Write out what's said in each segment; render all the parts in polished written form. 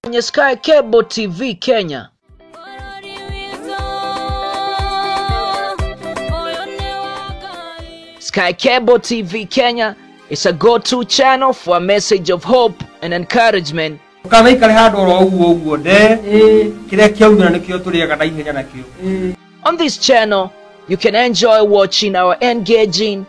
Kwenye Sky Cable TV Kenya. Sky Cable TV Kenya is a go-to channel for a message of hope and encouragement. On this channel, you can enjoy watching our engaging,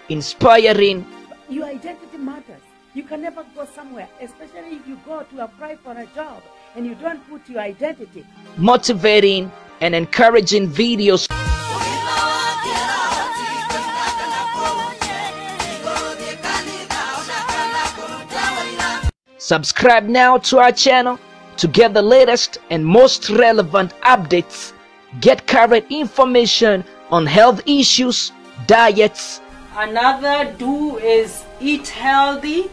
inspiring, Your identity matters. You can never go somewhere, especially if you go to apply for a job and you don't put your identity. motivating, and encouraging videos. Subscribe now to our channel to get the latest and most relevant updates. Get current information on health issues, diets. Another do is eat healthy,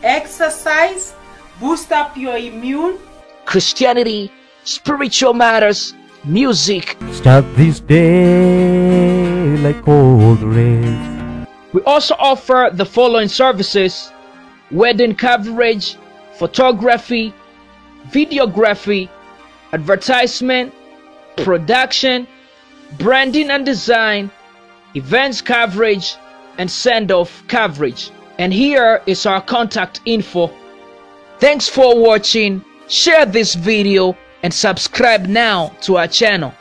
exercise, boost up your immune. Christianity, spiritual matters, music. Start this day like all the rest. We also offer the following services: wedding coverage, photography, videography, advertisement, production, branding and design, events coverage, and send-off coverage. And here is our contact info. Thanks for watching. Share this video and subscribe now to our channel.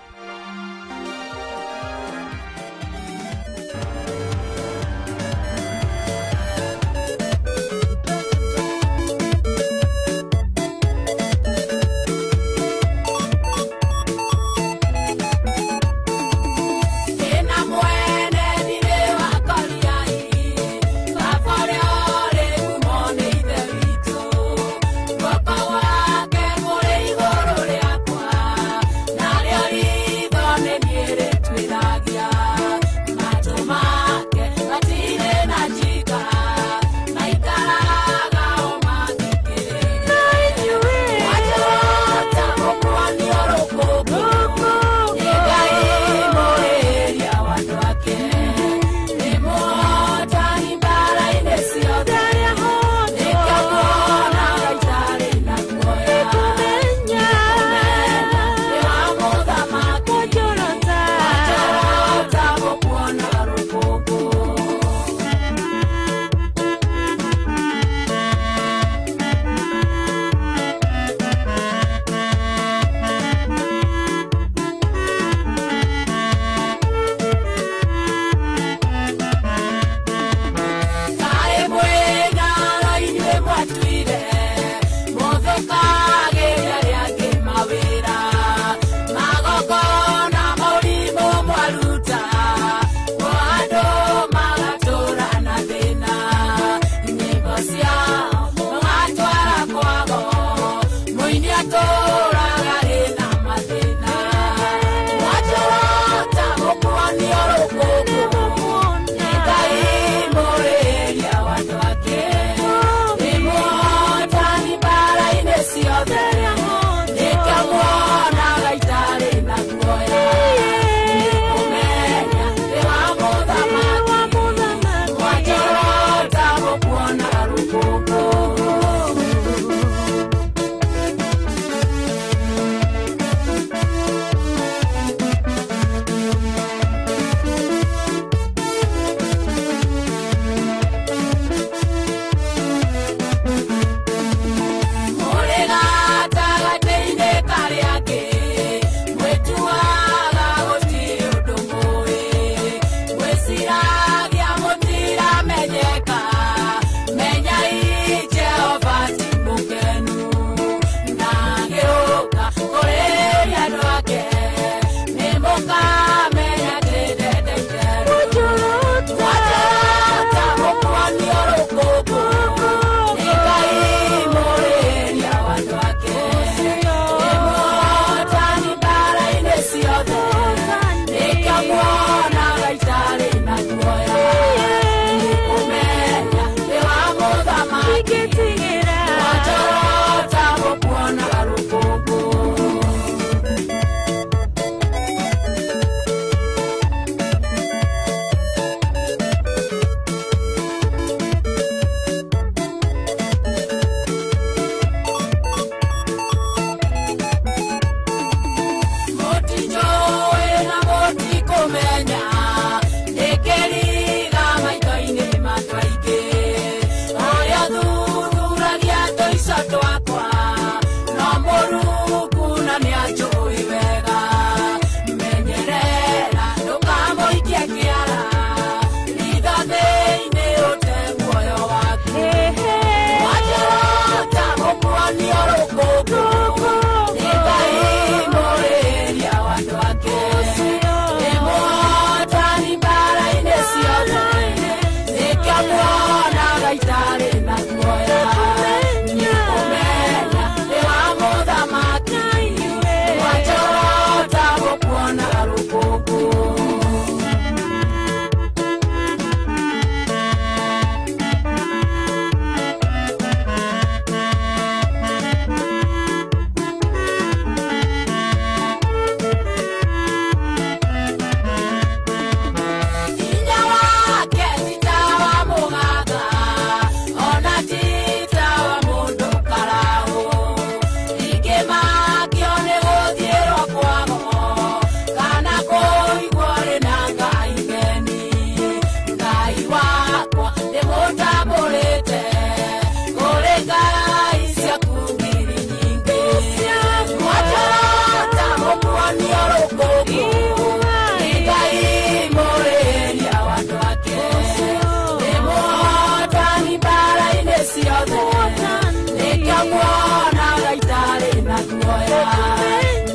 guoya.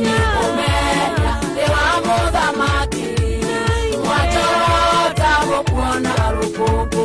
Nĩkũmenya ndĩ wa mũthamaki, mwanjorota mũkuona rũkũngũ.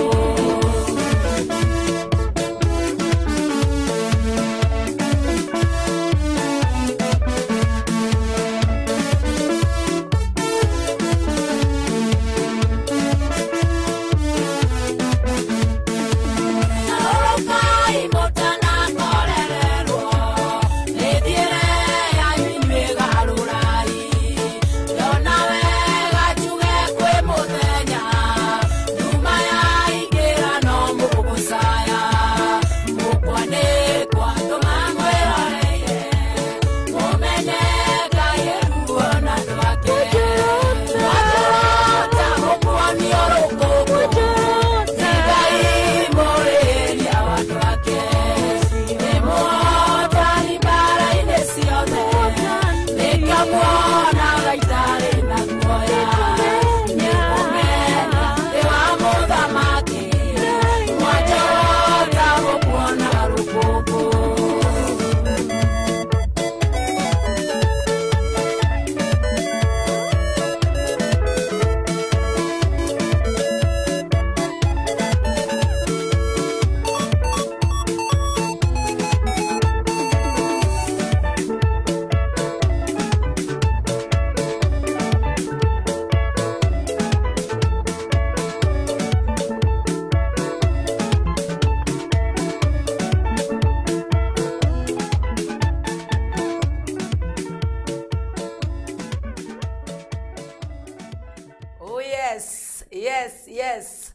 Yes.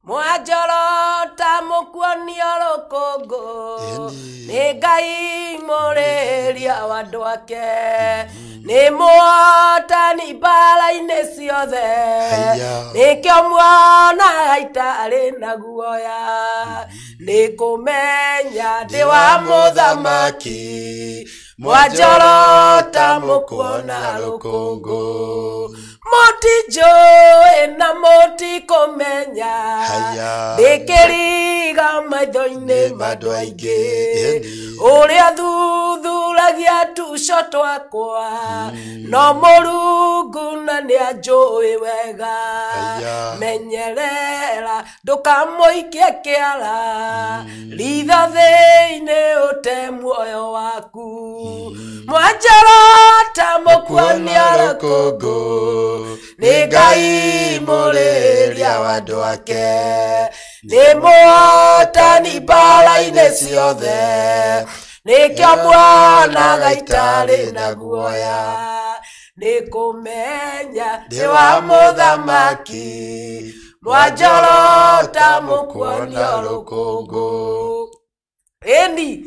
Mwanjorota mũkuonio rũkũngũ, nĩ Ngai mũrĩria wa andũ ake, nĩ mũhotani mbara-inĩ ciothe, nĩkĩo muonaga itarĩ na guoya. Nĩ kũmenya ndĩ wa mũthamaki, mwanjorota mũkuona rũkũngũ. Mũtinjũĩ na mũtikũmenya, ndĩkĩriga maitho-inĩ ma andũ aingĩ, ũrĩa thuthuragia tuco twakwa, no Mũrungu na nĩanjũĩ wega. Menyerera ndũkamũikie kĩara, ritha thĩinĩ ũte muoyo waku. Mwanjorota mũkuonio rũkũngũ, nĩ Ngai mũrĩria wa andũ ake, nĩ mũhotani mbara-inĩ ciothe, nĩkĩo muonaga itarĩ na guoya. Nĩ kũmenya ndĩ wa mũthamaki, mwanjorota mũkuonio rũkũngũ. Ĩni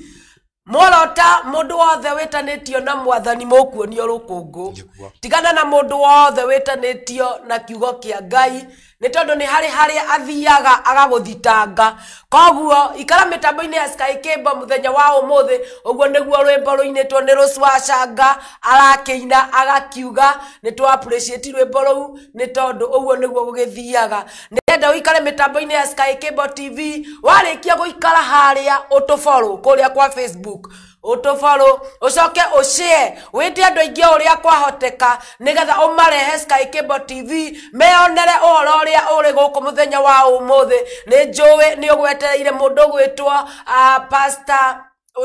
mworota mũndũ wothe wĩtanĩtio na mwathani mũkuonio rũkũngũ. Tigana na mũndũ wothe wĩtanĩtio na kiugo kĩa Ngai, nĩ tondũ nĩ harĩ harĩa athiaga agagũthitanga. Koguo ikara mĩtambo-inĩ ya Sky Cable mũthenya wa ũmũthĩ, ũguo nĩguo rwĩmbo rũinĩtwo nĩ Rose wa Shanga, arakĩina agakiuga nĩ twa appreciate rwĩmbo rũu, nĩ tondũ ũguo nĩguo gũgĩthiaga. Nĩenda ũikare mĩtambo-inĩ ya Sky Cable TV, warĩkia gũikara harĩa ũtũborũ kũrĩa kwa Facebook, ũtũborũ ũcoke ũshare, wĩte andũ aingĩ o ũrĩa kwahoteka, nĩgetha ũmarehe Sky Cable TV meyonere ũhoro ũrĩa ũrĩ gũkũ mũthenya wa ũmũthĩ. Nĩ njũĩ nĩ ũgwetereire mũndũ ũgwĩtwo Pastor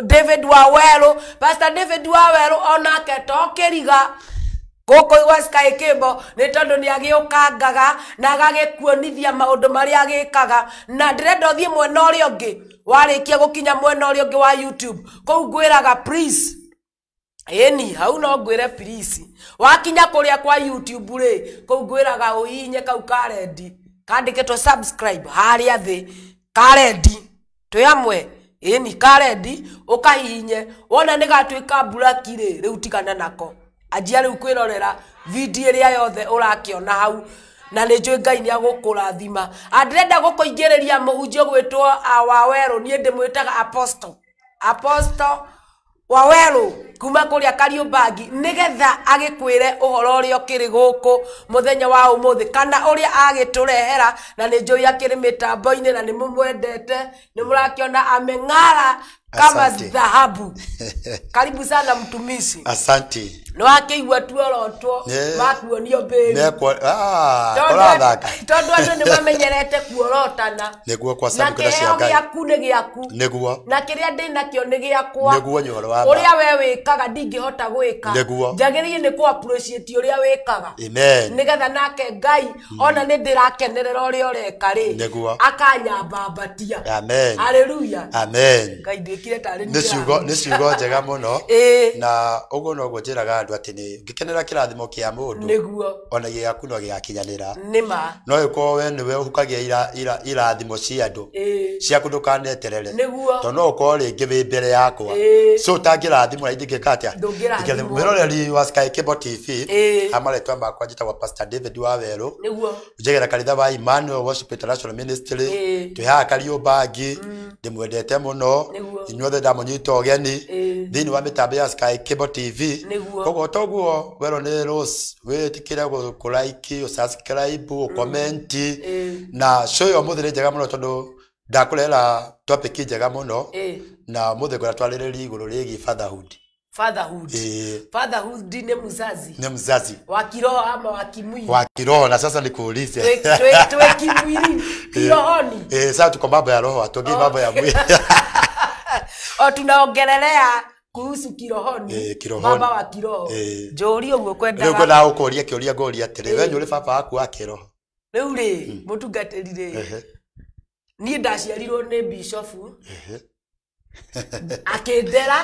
David Waweru. Pastor David Waweru onake to kĩriga gũkũ gwa Sky Cable, nĩ tondũ nĩ agĩũkangaga na agagĩkuonithia maũndũ marĩa agĩkaga. Na ndĩrenda ũthiĩ mwena ũrĩa ũngĩ, warĩkia gũkinya mwena ũrĩa ũngĩ wa YouTube, kũu ngwĩraga please, ĩni hau no ngwĩre please, wakinya kũrĩa kwa YouTube rĩ, kũu ngwĩraga ũhihinye kau karendi kandĩkĩtwo subscribe harĩa thĩ, karendi twĩ hamwe. Ĩni karendi ũkahihinye, wona nĩ gatuĩka mburaki rĩ, rĩu tigana nako, anjia rĩu kwĩrorera video ĩrĩa yothe ũrakĩona hau, na nĩ njũĩ Ngai nĩ agũkũrathima. Ndĩrenda gũkũingĩrĩria mũhunjia ũgwĩtwo Waweru, niĩ ndĩmwĩtaga Apostle, Apostle Waweru kuma kũrĩa Kariũmbangi, nĩgetha agĩkwĩre ũhoro ũrĩa ũkĩrĩ gũkũ mũthenya wa ũmũthĩ, kana ũrĩa agĩtũrehera. Na nĩ njũĩ akĩrĩ mĩtambo-inĩ na nĩ mũmwendete, nĩ mũrakĩona ameng'ara Kama Asante. Dhahabu. Karibu sana mtumishi. Asante. Nĩ wakĩigua tuorotwo makuonio mbĩri. Mekwo ah kũrathaka. Tondũ andũ nĩ mamenyerete kuorotana. Nĩguo kwa Na sababu kĩrĩa cia kĩheo Ngai. gĩaku nĩ gĩaku. Nĩguo. Na kĩrĩa ndĩ nakĩo nĩ gĩakwa. Nĩguo nĩ ũhoro wa ma. Ũrĩa we wĩkaga ndingĩhota gwĩka. Nĩguo. Njagĩrĩire nĩ kũ appreciate ũrĩa wĩkaga. Amen. Nĩgetha nake Ngai ona nĩ ndĩrakenerera ũrĩa ũreka rĩ. Nĩguo. Akanyambambatia. Amen. Hallelujah. Amen. Ngai ndwĩkire tarĩ Nĩ ciugo njega mũno. Ĩĩ. Na ũguo noguo njĩraga andũ atĩ nĩ ngĩkenera kĩrathimo kĩa mũndũ Nĩguo. ona gĩaku no gĩgakinyanĩra. Nĩma. No ĩkorwo we nĩwe ũhukagia irathimo cia andũ ciaku ndũkaneterere. Nĩguo. Tondũ no ũkorwo rĩngĩ wĩ mbere yakwa. So ũtangĩrathimwo na ingĩka atĩa? Ndũngĩrathimwo. Mwĩroreri wa Sky Cable TV, Ĩĩ. marĩtwa makwa njĩtagwo Pastor David Wawerũ. Nĩguo. Njegera kanitha wa Emmanuel Worship International Ministry. Twĩ haha Kariũmbangi. Ndĩmwendete mũno. Nĩguo. Inyuothe ndamũnyita ũgeni thĩinĩ wa mĩtambo ya Sky Cable TV. Nĩguo. Koguo toguo werwo nĩ Rose, wĩtĩkĩre kũ-like, ũ-subscribe, ũ-comment. Na show ĩyo ũmũthĩ nĩ njega mũno tondũ ndakũrehera topic njega mũno. Na ũmũthĩ ngwenda twarĩrĩrie igũrũ rĩgiĩ fatherhood. Fatherhood. Ĩĩ. Fatherhood nĩ mzazi. Nĩ mzazi. Wa kiroho ama wa kimwili? Wa kiroho. Na sasa nikuulize. Twe kimwili, kirohoni. Eh, sasa tuko mambo ya roho, hatuongei mambo ya mwili. O tunaongelelea kuhusu kirohoni. Kirohoni. Baba wa kiroho. Njũrie ũguo Rĩu kwendaga. ngwendaga gũkũria kĩũria, ngũria atĩrĩ, we nĩ ũrĩ baba waku wa kĩroho? Rĩu rĩ, mũtungatĩri rĩ, niĩ ndaciarirwo nĩ bishofu akĩndera.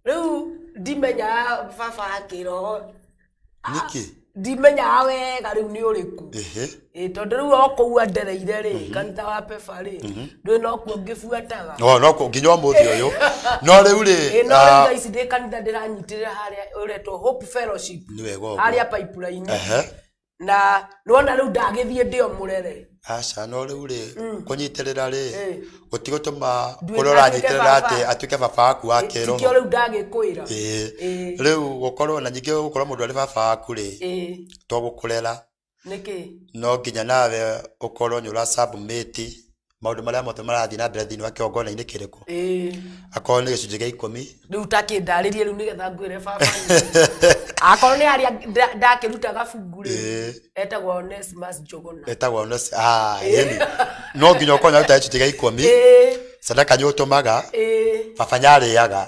Rĩu ndimenyaga baba wa kĩroho. Nĩkĩ? Ndimenyaga wega rĩu nĩ ũrĩkũ. Ĩ, tondũ rĩu o kũu andereire rĩ, kanitha wa pepa rĩ, ndũĩ nokuo ngĩbuataga. No nginya ũmũthĩ ũyũ, no rĩu rĩ, Ĩ, no rĩu thaa ici ndĩ kanitha ndĩranyitĩrĩra harĩa ũretwo Hope Fellowship. Nĩ wega ũguo. Harĩa Pipeline. Na nĩwona rĩu ndagĩthiĩ ndĩ o mũrere. Aca, no rĩu rĩ, kũnyitĩrĩra rĩ, gũtigũtũma Nduĩke ũrĩa ũranyitĩrĩra baba. atĩ atuĩke baba waku wa Tikĩo kĩroho. rĩu ndagĩkwĩra. Ĩĩ. Rĩu gũkorwo na ningĩ gũkorwo mũndũ arĩ baba waku rĩ, to gũkũrera. Nĩkĩ? No nginya nawe ũkorwo nĩ ũra submit maũndũ marĩa mothe marathiĩ na mbere thĩinĩ wa kĩgongona-inĩ kĩrĩkũ, akorwo nĩ gĩcunjĩ gĩa 10. Rĩu takĩndarĩrie rĩu nĩgetha ngwĩre baba akorwo nĩ harĩa ndakĩruta gabungu rĩ. Etagwo Onesmus Njuguna. Etagwo ah, ĩni no nginya ũkorwo nĩ ũruta gĩcunjĩ gĩa 10. Sadaka nĩ ũtũmaga. Baba nĩarĩaga.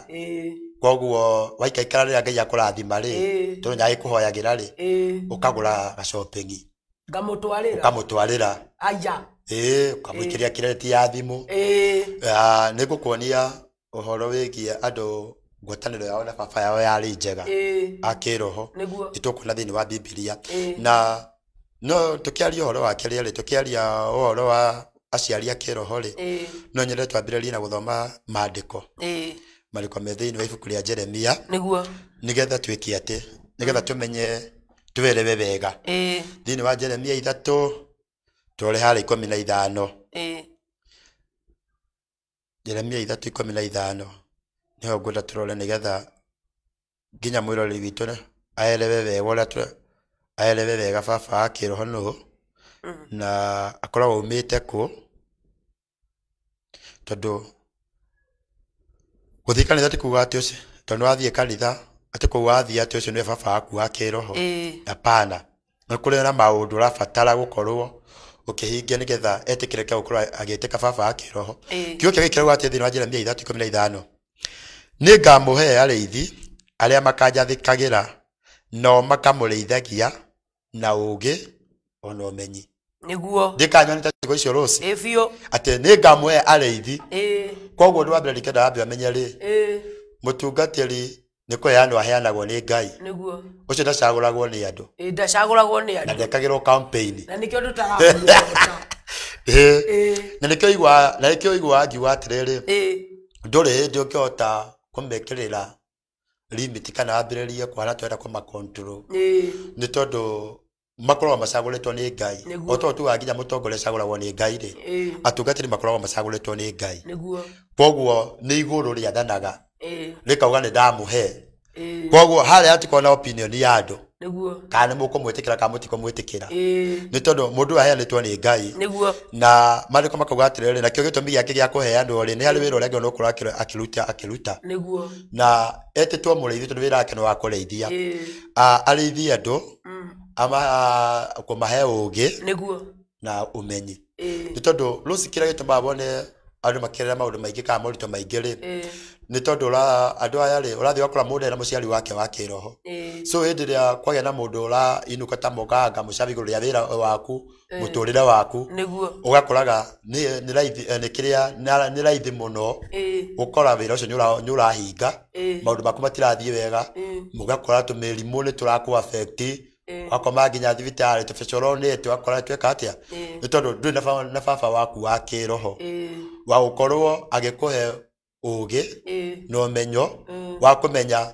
Koguo waikaikara rĩrĩa Ngai akũrathima rĩ, tondũ nĩagĩkũhoyagĩra rĩ, ũkagũra gacopĩng'i. Ngamũtwarĩra. Ũkamũtwarĩra. Aya. Ĩĩ, ũkamũikĩria credit ya thimũ. Ah, nĩ ngũkuonia ũhoro wĩgiĩ andũ ngwatanĩro yao na baba yao yarĩ njega a kĩroho. Nĩguo. Nĩ tũkuona thĩinĩ wa Bibilia. Na no tũkĩaria ũhoro wa kĩrĩa rĩ, tũkĩaria ũhoro wa aciari a kĩroho rĩ, no nyende twambĩrĩrie na gũthoma maandĩko, maandĩko me thĩinĩ wa ibuku rĩa Jeremia, nĩgetha twĩke atĩ nĩgetha tũmenye twĩrewe wega. Thĩinĩ wa Jeremia 3, tũrore harĩa 15. Jeremia 3:15 nĩho ngwenda tũrore nĩgetha nginya mwĩroreri witũ aelewe wega ũrĩa aelewe wega baba wa kĩroho nũ na akoragwo aumĩte kũ, tondũ gũthiĩ kanitha ti kuga atĩ ũcio tondũ nĩ wathiĩ kanitha atĩ kũu wathiĩ atĩ ũcio nĩwe baba waku wa kĩroho. Hapana, nĩ kũrĩ na maũndũ ũrabatara gũkorwo ũkĩhingia nĩgetha etĩkĩrĩke gũkorwo agĩtĩka baba wa kĩroho. Kiugo kĩa gĩkĩrauga atĩ thĩinĩ wa Jeremia 3:15, nĩ ngamũhe arĩithi arĩa makanjathĩkagĩra, nao makamũrĩithagia na ũũgĩ ona ũmenyi. Ndikanyonete ciugo icio rũci Ĩĩ biũ. Atĩ nĩ ngamũhe arĩithi. Koguo ũndũ wa mbere ndikenda wambe ũmenye rĩ, mũtungatĩri nĩ kũheanwo aheanagwo nĩ Ngai. Ũcio ndacagũragwo nĩ andũ. Ĩĩ, ndacagũragwo nĩ Na andũ. ndekagĩrwo campaign. Na nĩkĩo tũtaramuorota. Na nĩkĩo iguaga ngiuga atĩrĩrĩ, ndũrĩ hĩndĩ ũngĩhota kũmekĩrĩra limit kana wambĩrĩrie kũhana twenda kũma control, nĩ tondũ makoragwo macagũrĩtwo nĩ Ngai. O to tugaga nginya mũtongoria acagũragwo nĩ Ngai rĩ, atungatĩri makoragwo macagũrĩtwo nĩ Ngai. Koguo nĩ igũrũ rĩathanaga, rĩkauga nĩ ndamũhe. Koguo harĩa hatikorwo na opinion ya andũ. Nĩguo. Kana nĩ mũkũmwĩtĩkĩra kana mũtikũmwĩtĩkĩra. Ĩĩ. Nĩ tondũ mũndũ ũyũ aheanĩtwo nĩ Ngai. Nĩguo. Na maandĩko makauga atĩrĩrĩ, nakĩo gĩtũmi gĩake gĩa kũheanwo rĩ, nĩ harĩ wĩra ũrĩa angĩrwo nĩ gũkorwo akĩruta. Nĩguo. Na etĩtwo mũrĩithi tondũ wĩra wake nĩ wa kũrĩithia. Ĩĩ. Arĩithie andũ, kũmahe ũũgĩ Nĩguo. na ũmenyi. Ĩĩ. Nĩ tondũ rũci kĩrĩa gĩtũmaga wone andũ makĩrera maũndũ maingĩ kana moritũ maingĩ rĩ, Ĩĩ. nĩ tondũ andũ aya rĩ, ũrathiĩ ũgakora mũndũ ena mũciari wake wa kĩroho. Ĩĩ. So hĩndĩ ĩrĩa kwagĩa na mũndũ ũrainũka ta mũganga mũcabi igũrũ rĩa wĩra waku, mũtũrĩre waku, Nĩguo. ũgakoraga nĩ raithi, nĩ kĩrĩa, nĩ raithi mũno Ĩĩ. gũkora wĩra ũcio nĩ ũrahinga, Ĩĩ. maũndũ maku matirathiĩ wega, Ĩĩ. mũgakora tũmĩrimũ nĩ tũrakũ affect, ũgakoma nginya thibitarĩ tũbecoronĩte, ũgakora tweka atĩa, Ĩĩ. nĩ tondũ ndũrĩ na baba waku wa kĩroho Ĩĩ. wa gũkorwo agĩkũhe ũũgĩ Ĩĩ. na ũmenyo wa kũmenya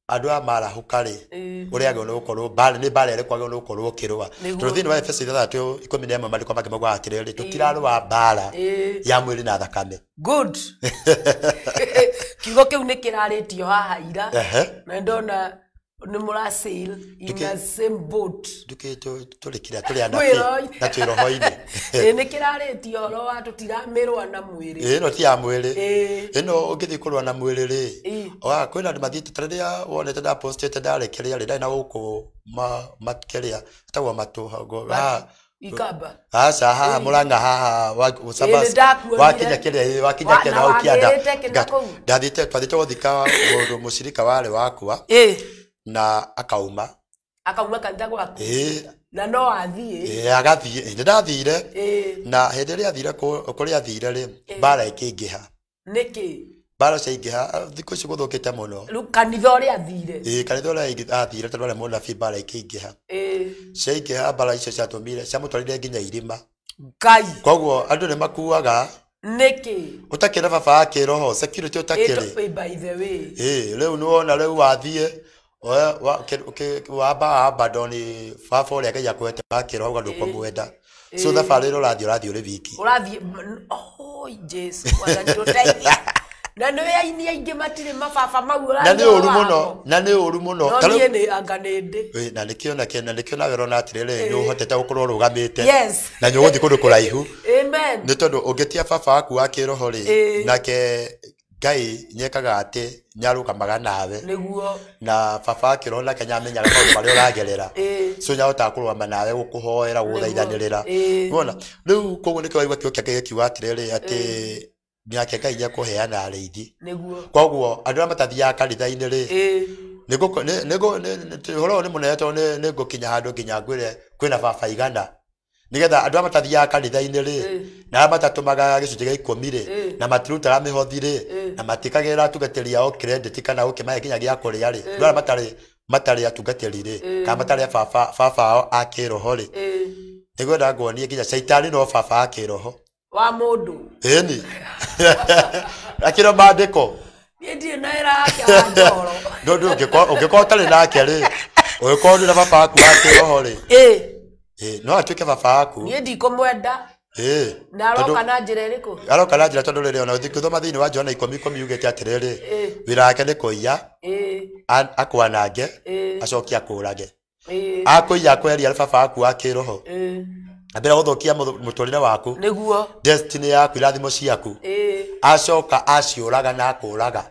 andũ aya marahũka rĩ, Ĩĩ. ũrĩa agĩrĩirwo nĩ gũkorwo mbara nĩ mbara ĩrĩkũ agĩrĩirwo nĩ gũkorwo ũkĩrũa. Nĩguo. Tondũ thĩinĩ wa Efeso 6:11 maandĩko mangĩ maugaga atĩrĩrĩ, tũtirarũa mbara Ĩĩ. ya mwĩrĩ na thakame. Good. Kiugo kĩu nĩ kĩrarĩtio haha ira. Ehe. Na ndona nĩ mũra sail in the same boat. Ndũkĩ tũrĩ kĩrĩa tũrĩ anabii na twĩ roho-inĩ. Ĩĩ, nĩ kĩrarĩtio ũhoro wa tũtiramĩrũa na mwĩrĩ. Ĩĩ, ĩno ti ya mwĩrĩ. Ĩĩ. Ĩno ũngĩthiĩ kũrũa na mwĩrĩ rĩ, Ĩĩ. kwĩna andũ mathiĩte ta rĩrĩa wonete ndapostĩte ndarekereria rĩ, ndarĩ na gũkũ kĩrĩa ĩtagwo matũ haha. Ikamba. Aca haha Mũrang'a haha Ĩĩ, nĩndakuonire. wakinya kĩrĩa, wakinya kĩrĩa Na hau kĩanda. wagĩrĩte kĩna kũu. Ndathiĩte, twathiĩte gũthika mũndũ mũcirika warĩ wakwa Ĩĩ. na akauma. Akauma kanitha gwaku. Ĩĩ. Na no athiĩ. Ĩĩ, agathiĩ. Ĩĩ, nĩndathire. Ĩĩ. Na hĩndĩ ĩrĩa athire kũrĩa athire rĩ, mbara ĩkĩingĩha. Nĩkĩ? Mbara ciaingĩha, thikũ ici gũthũkĩte mũno. Rĩu kanitha ũrĩa athire. Ĩĩ, kanitha ũrĩa athire tondũ arĩ mũnabii, mbara ĩkĩingĩha. Ĩĩ. Ciaingĩha mbara icio ciatũmire, ciamũtwarire nginya irima. Ngai. Koguo andũ nĩ makuaga. Nĩkĩ? Ũtakĩrĩ na baba wa kĩroho, security ũtakĩrĩ. Ĩĩ, by the way. Ĩĩ, rĩu nĩwona rĩu wathiĩ, wamba abandon baba ũrĩa Ngai akũhete wa kĩroho uga ndũkũmwenda. So thabarĩ ĩrĩa ũrathiĩ ũrĩ wiki. Ũrathiĩ, oh, Jesu, Mwathani tũteithie. Na nĩ aini aingĩ matirĩ mababa mau Na nĩ ũru mũno, na nĩ ũru mũno. No niĩ nĩ anga nĩ ndĩ. Ĩĩ, na nĩkĩo na nĩkĩo nawe ũrona atĩrĩrĩ, nĩ ũhotete gũkorwo ũrũgamĩte. Yes. Na nĩ ũgũthiĩ kũndũ kũraihu. Amen. Nĩ tondũ ũngĩtia baba waku wa kĩroho rĩ, Ĩĩ. nake Ngai nĩekaga atĩ nĩarũgamaga nawe. Nĩguo. Na baba wa kĩroho nake nĩamenyaga maũndũ marĩa ũragerera. Ĩĩ. So nĩahotaga kũrũgama nawe gũkũhoera, gũgũthaithanĩrĩra. Ĩĩ. Nĩwona? Rĩu koguo nĩkĩo waigua kiugo kĩa Ngai gĩkiuga atĩrĩrĩ, atĩ nake Ngai nĩekũheana arĩithi. Nĩguo. Koguo andũ arĩa matathiaga kanitha-inĩ rĩ, Ĩĩ. ũhoro ũyũ nĩ mũnene tondũ nĩ ngũkinya handũ nginya ngwĩre kwĩna baba igana. Nĩgetha andũ arĩa matathiaga kanitha-inĩ rĩ, na arĩa matatũmaga gĩcunjĩ gĩa ikũmi rĩ, na matirutaga mĩhothi rĩ, na matikagĩra atungatĩri ao credit kana gũkĩmahe nginya gĩa kũrĩa rĩ, andũ arĩa matarĩ atungatĩri rĩ, kana matarĩ baba ao a kĩroho rĩ, nĩngwenda nguonie nginya caitani no baba a kĩroho. Wa mũndũ. Ĩni. Akĩra maandĩko. Niĩ ndirĩ na wĩra wake wa njoro. Ndũ ũngĩkorwo ũtarĩ nake rĩ, ũngĩkorwo ndũrĩ na baba waku wa kĩroho rĩ, Ĩĩ. Ĩĩ, no atuĩke baba waku. Niĩ ndikũmwenda. Ĩĩ. Na aroka na njĩra ĩrĩkũ? Aroka na njĩra tondũ rĩrĩ, ona ũngĩthoma thĩinĩ wa Johana 10:10 yugĩte atĩrĩrĩ, wĩra wake nĩ kũiya, akwanange, acoke akũũrage. Akũiya akweheria baba waku wa kĩroho. Ambĩra gũthũkia mũtũrĩre waku. Nĩguo. Destiny yaku, irathimo ciaku. Acoka aciũraga na akũũraga.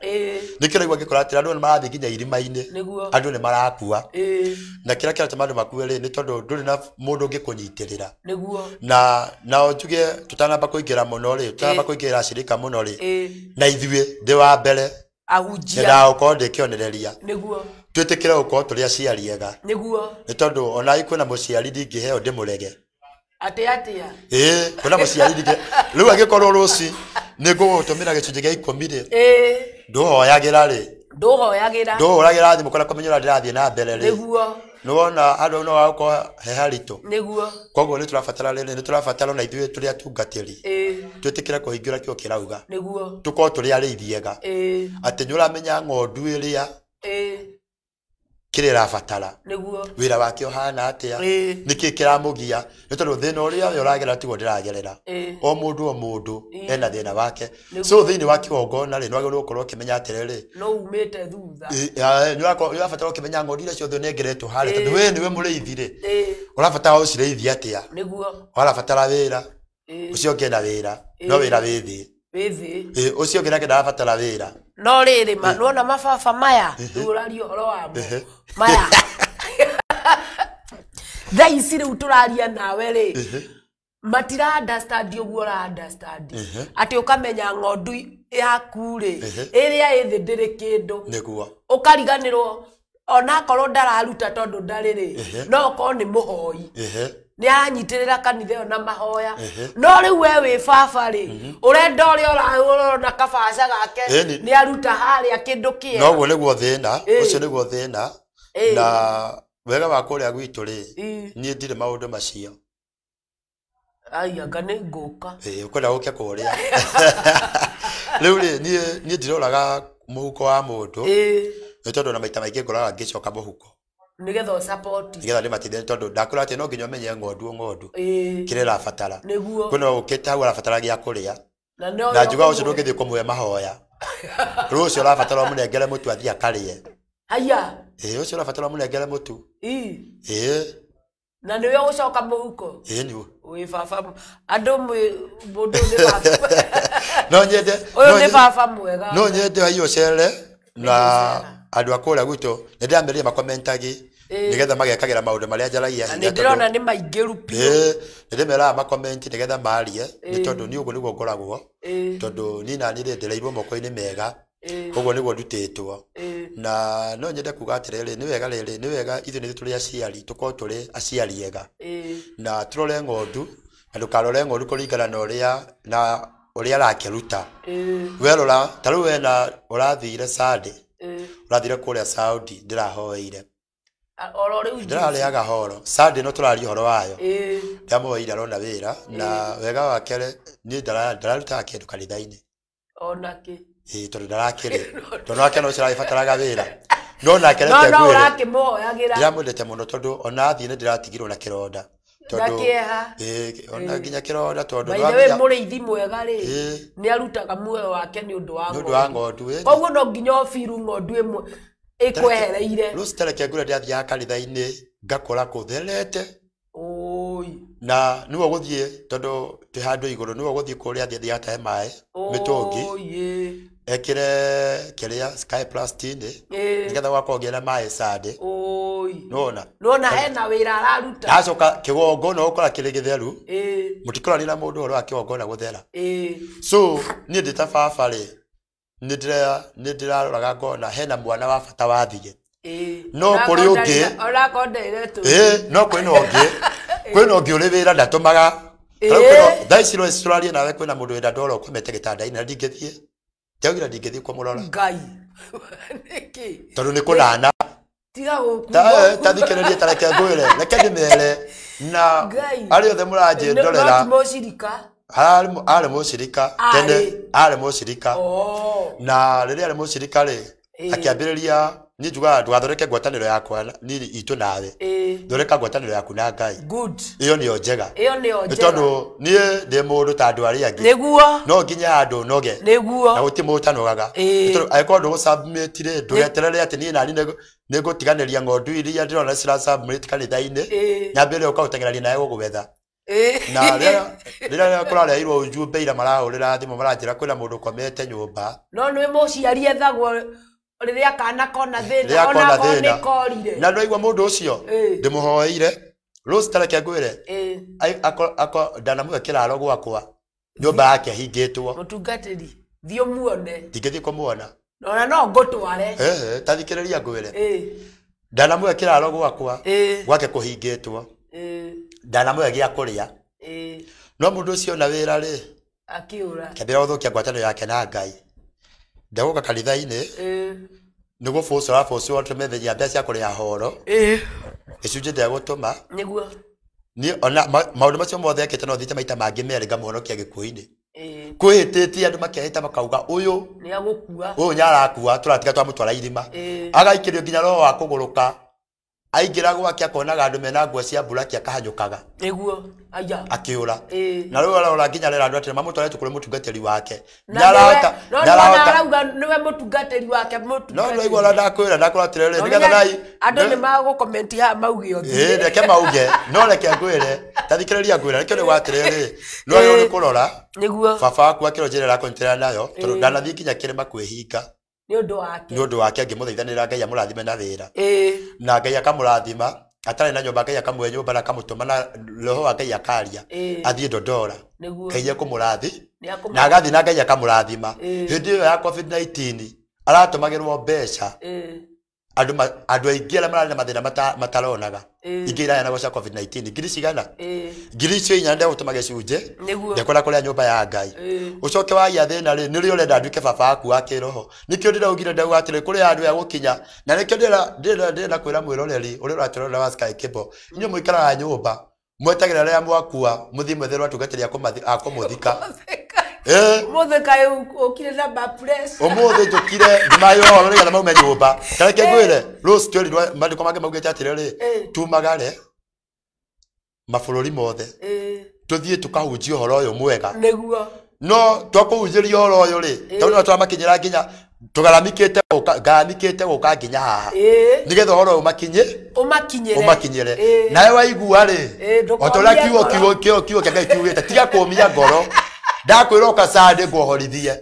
Nĩkĩo raigua ngĩkora atĩ andũ nĩ marathiĩ nginya irima-inĩ. Nĩguo. Andũ nĩ marakua. Na kĩrĩa kĩratũma andũ makue rĩ, nĩ tondũ ndũrĩ na mũndũ ũngĩkũnyitĩrĩra. Nĩguo. Na nao njuge tũtanamba kũingĩra mũno rĩ, tũtanamba kũingĩra acirika mũno rĩ, na ithuĩ ndĩ wa mbere. Ahunjia. Nyendaga gũkorwo ndĩ kĩonereria. Nĩguo. Twĩtĩkĩre gũkorwo tũrĩ aciari ega. Nĩguo. Nĩ tondũ ona kwĩna mũciari ndingĩheo ndĩmũrege. Atĩ atĩa? Ĩĩ, kwĩna mũciari ndingĩ. Rĩu angĩkorwo rũci nĩ ngũgũtũmĩra gĩcunjĩ gĩa ikũmi rĩ, Ĩĩ. ndũhoyagĩra rĩ, Ndũhoyagĩra. ndũhũragĩra thimũ kana kũmenya ũrĩa ndĩrathiĩ na mbere rĩ. Nĩguo. Nĩwona andũ no gagũkorwo he haritũ. Nĩguo. Koguo nĩ tũrabatara rĩrĩ, nĩ tũrabatara ona ithuĩ tũrĩ atungatĩri. Ĩĩ. Twĩtĩkĩre kũhingũra kĩo kĩrauga. Nĩguo. Tũkorwo tũrĩ arĩithi ega. Ĩĩ. Atĩ nĩ ũramenya ng'ondu ĩrĩa Ĩĩ. kĩrĩa ĩrabatara Nĩguo. wĩra wake ũhana atĩa nĩkĩ kĩramũgia nĩ tondũ thĩna ũrĩa we ũragerera tiguo ndĩragerera o mũndũ ena thĩna wake so thĩinĩ wa kĩgongona rĩ nĩwagĩrĩirwo gũkorwo ũkĩmenya atĩrĩrĩ No umĩte thutha. Nĩũrabatara ũkĩmenya ng'ondu iria ciothe ũnengeretwo harĩa tondũ we nĩwe mũrĩithi rĩ ũrabatara ũcirĩithie atĩa Nĩguo. ũrabatara wĩra ũcio ũngĩ ena wĩra no wĩra wĩ thĩ Wĩ thĩ. Ũcio ũngĩ nake ndarabatara wĩra No rĩrĩ ma nĩwona mababa maya rĩu ũraria ũhoro wamo maya thaa ici rĩu tũraria nawe rĩ matira understand ũguo ũra understand atĩ ũkamenya ng'ondu yaku rĩ ĩrĩa ĩ thĩ ndĩrĩ kĩndũ nĩguo ũkariganĩrwo onakorwo ndararuta tondũ ndarĩ rĩ no okorwo nĩ mũhoi nĩ aranyitĩrĩra kanitha ĩyo na mahoya no rĩu we wĩ baba rĩ ũrenda ũrĩa ũrona kabaca gake nĩ aruta harĩa kĩndũ kĩega noguo nĩguo thĩna ũcio nĩguo thĩna na wega wa kũrĩa gwitũ rĩ niĩ ndirĩ maũndũ macio ai anga nĩ ngũka ũkwenda gũke kũrĩa rĩu rĩ niĩ ndiroraga mũhuko wa mũndũ nĩ tondũ na maita maingĩ ngoraga ngĩcoka mũhuko nĩgetha ũsupport nĩgetha ndĩmateithie tondũ ndakwĩra atĩ no nginya ũmenye ng'ondu kĩrĩa ĩrabatara nĩguo kwĩna ũkĩte hau arabatara gĩa kũrĩa na njugaga ũcio ndũngĩthiĩ kũmũhe mahoya rĩu ũcio ũrabatara ũmũnengere mũtu athiĩ akarĩe haya ũcio ũrabatara ũmũnengere mũtu na nĩwe ũgũcoka mũhuko nĩguo wĩ baba andũ mũndũ nĩ baba no nyende ũyũ nĩ baba mwega no nyende haiyo ũcere na andũ a kũrĩa gwitũ nĩ ndĩramerire makomentagi nĩgetha magekagĩra maũndũ marĩa njaragia na nĩ ndĩrona nĩ maingĩru biũ nĩ ndĩmeraga makomenti nĩgetha marie nĩ tondũ niĩ ũguo nĩguo ngoragwo tondũ niĩ naniĩ rĩ ndereirwo moko-inĩ mega ũguo nĩguo ndutĩtwo na no nyende kuga atĩrĩrĩ nĩ wega rĩrĩ nĩ wega ithuĩ nĩ tũrĩ aciari tũkorwo tũrĩ aciari ega na tũrore ng'ondu na ndũkarore ng'ondu kũringana na ũrĩa na ũrĩa arakĩruta werora ta rĩu wena ũrathire Sunday ũrathire kũrĩa Saudi ndĩrahoeire oro rĩu ndĩrarĩaga horo Sunday no tũraria ũhoro wayo ndĩramũhoeire arona wĩra na wega wake niĩ ndararutaga kĩndũ kanitha-inĩ onakĩ tondũ ndarakĩrĩ tondũ nake no ũcio aragĩbataraga wĩra no nake reke no ngwĩre ũrakĩmũhoyagĩra ndĩramwendete mũno tondũ ona athiĩ nĩ ndĩratigirwo na kĩronda na kĩeha ona nginya kĩronda tondũ by the way mũrĩithi mwega rĩ nĩ arutaga muoyo wake nĩ ũndũ wa nĩ ũndũ wa ng'ondu koguo no nginya ũbiru ng'ondu ĩmwe ĩkwehereire rũci tareke ngwĩre ndĩrathiaga kanitha-inĩ ngakora kũtherete na nĩwe ũgũthiĩ tondũ twĩ handũ igũrũ nĩwe ũgũthiĩ kũrĩa athiĩ atahe maĩ mĩtũngi ekĩre kĩrĩa Sky Plus tinĩ nĩgetha gwakorwo ngĩna maĩ Sunday nĩwona nĩwona hena wĩra araruta acoka kĩgongona ũgũkora kĩrĩ gĩtheru mũtikorania na mũndũ ũhoro wa kĩgongona gũthera so niĩ ndĩ ta baba rĩ nĩ ndĩraroraga ngona hena mwana wa bata wathiĩ no kũrĩ ũngĩ no kwĩna ũngĩ kwĩna ũngĩ ũrĩ wĩra ndatũmaga thaa ici tũraria nawe kwĩna mũndũ wĩna ndoro ũkomete gĩtanda-inĩ na ndingĩthiĩ ndaugire ndingĩthiĩ kũmũrora Ngai nĩkĩ tondũ nĩ kũnana tiga gũkua ta thikĩrĩrie ta reke ngwĩre reke ndĩmere na arĩa othe mũranjĩndorera mũcirika arĩ mũcirika tene arĩ mũcirika na rĩrĩa arĩ mũcirika rĩ akĩambĩrĩria niĩ njugaga ndũgathondeke ngwatanĩro yakwa niĩ itũ nawe thondeka ngwatanĩro yaku na Ngai good ĩyo nĩyo njega ĩyo nĩyo njega tondũ niĩ ndĩ mũndũ ta andũ arĩa angĩ nĩguo no nginya andũ noge nĩguo na gũtirĩ mũndũ ũtanogaga tondũ angĩkorwo ndũgũsubmit rĩ ndũgeterere atĩ niĩ nani nĩngũtiganĩria ng'ondu iria ndĩrona cirasubmit kanitha-inĩ nyambĩrĩrie gũka gũteng'erania nawe gũgwetha na rĩrĩa kũrareheirwo ujumbe ira marahũrĩra thimũ maranjĩra kwĩna mũndũ ũkomete nyũmba no nĩ mũciari ethagwo rĩrĩa kana kona thĩna onakorwo nĩ korire na ndwaigua mũndũ ũcio ndĩmũhoeire Rose tareke ngwĩre ndanamũhe kĩraro gwakwa nyũmba yake hingĩtwo mũtungatĩri thiĩ ũmuone ndingĩthiĩ kũmuona ona no ngũtware ta thikĩrĩria ngwĩre ndanamũhe kĩraro gwakwa gwake kũhingĩtwo ndanamũhe gĩa kũrĩa no mũndũ ũcio na wĩra rĩ akĩũra kĩambĩrĩria gũthũkia ngwatanĩro yake na Ngai ndegũka kanitha-inĩ nĩ gũbũcũra bũcũra tũmethenya mbeca cia kũrĩha horo gĩcunjĩ ndegũtũma nĩguo niĩ ona maũndũ macio mothe ekĩte no thiĩte maita mangĩ merĩ ngamũhonokia gĩkuũ-inĩ kwĩhĩtĩtie andũ makehĩta makauga ũyũ nĩagũkua ũyũ nĩarakua tũratiga twamũtwara irima agaikĩrio nginya roho wa kũgũrũka Aingĩra gwake akonaga andũ mena nguo cia mburaki akahanyũkaga. Nĩguo aya. Akĩũra. Ĩĩ. Na rĩu arora nginya rĩra andũ atĩrĩ mamũtware kũrĩ mũtungatĩri wake. Na Ndarahota nĩwe- no ndarahota. nĩwona arauga nĩwe mũtungatĩri wake No mũtungatĩri. ndwaigua ũrĩa ndakwĩra ndakwĩra atĩrĩrĩ No nĩgetha menya nai andũ nĩ magũkomenti haha mauge Ĩĩ ũthiĩ. reke mauge no reke ngwĩre ta thikĩrĩria ngwĩre nĩkĩo nĩgwa atĩrĩrĩ no rĩu nĩ kũrora Nĩguo baba waku akĩrwo njĩra ĩrakũnyitĩrĩra nayo tondũ Ĩĩ. ndanathiĩ nginya kĩrĩma kwĩhinga nĩ ũndũ wake. nĩ ũndũ wake ngĩmũthaithanĩra Ngai amũrathime na wĩra Ĩĩ. na Ngai akamũrathima atarĩ na nyũmba Ngai akamũhe nyũmba na akamũtũma na roho wa Ngai akaria Ĩĩ. athiĩ Dodora Nĩguo. Ngai ekũmũrathi Nĩ akũmũrathima. na agathiĩ na Ngai akamũrathima Ĩĩ. hĩndĩ ĩyo ya COVID-19 aratũmagĩrwo mbeca Ĩĩ. andũ aingĩ arĩa mararĩ na mathĩna mataronaga Ĩĩ. ingĩ iraheanagwo cia COVID-19 ngiri cigana Ĩĩ. ngiri icio inya ndegũtũma gĩcunjĩ Nĩguo. ndekwenda kũrĩa nyũmba ya Ngai Ĩĩ. ũcoke wagĩa thĩna rĩ nĩrĩo ũrenda nduĩke baba waku wa kĩroho nĩkĩo ndĩraugire ndauga atĩrĩ kũrĩ handũ ya gũkinya na nĩkĩo ndĩrenda kwĩra mwĩroreri ũrĩa ũratũrora wa Sky Cable inyuĩ mũikaraga nyũmba mwetagĩrĩra rĩrĩa mwakua mũthiĩ mwetherwo atungatĩri a kũmũthika. Ũmũthĩ kaĩ ũkire na ma press. Ũmũthĩ njũkire ndĩmahe ũhoro nĩgetha maume nyũmba ta reke ngwĩre Rose twerirwo maandĩko mangĩ maugĩte atĩrĩrĩ tumagare mabũrũri mothe tũthiĩ tũkahunjia ũhoro ũyũ mwega. Nĩguo. No twakũhunjĩria ũhoro ũyũ rĩ tondũ no twamakinyĩra nginya tũgaramikĩte gũka ngaramikĩte gũka nginya haha nĩgetha ũhoro ũyũ ũmakinyĩ Ũmakinyĩre. ũmakinyĩre Ĩĩ. nawe waigua rĩ Ĩĩ, o ta ũrĩa ndũkomie kiugo ngoro. kiugo kiugo kiugo kĩa Ngai kiugĩte tiga kũmia ngoro ndakwĩra ũkacande ngwohorithie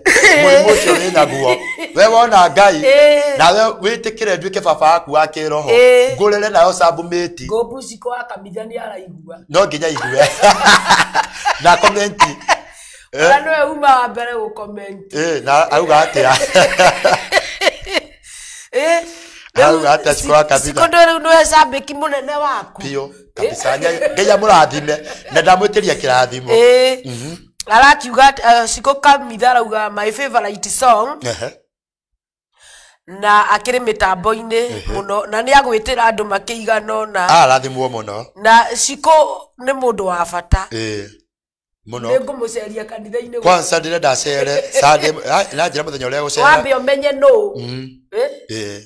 mũrimũ ũcio wĩ naguo we wona Ngai Ĩĩ. nawe wĩtĩkĩre nduĩke baba waku wa kĩroho Ĩĩ. ngũrĩre nayo cambumĩti Ngũmbu ciko wa kamitha nĩ araigua. no nginya igue na komenti Ona nĩwe uma wa mbere gũkomenti. Na auga atĩa Arauga atĩa Ciko wa Kamitha? Ciko rĩu nĩwe cambĩki mũnene waku. Biũ kabisa Ngai amũrathime na ndamwĩtĩria kĩrathimo. Ĩĩ. Arakiuga Ciko Kamitha arauga my favorite song na akĩrĩ mĩtambo-inĩ mũno na nĩ agwĩtĩra andũ makĩigana ũna. Arathimwo mũno. Na Ciko nĩ mũndũ wa bata. Ĩĩ mũno. Nĩ ngũmũceria kanitha-inĩ. Kwanza ndĩrenda cere Sunday na njĩra mũthenya ũrĩa gũcera. Wambe ũmenye nũ. Ĩĩ.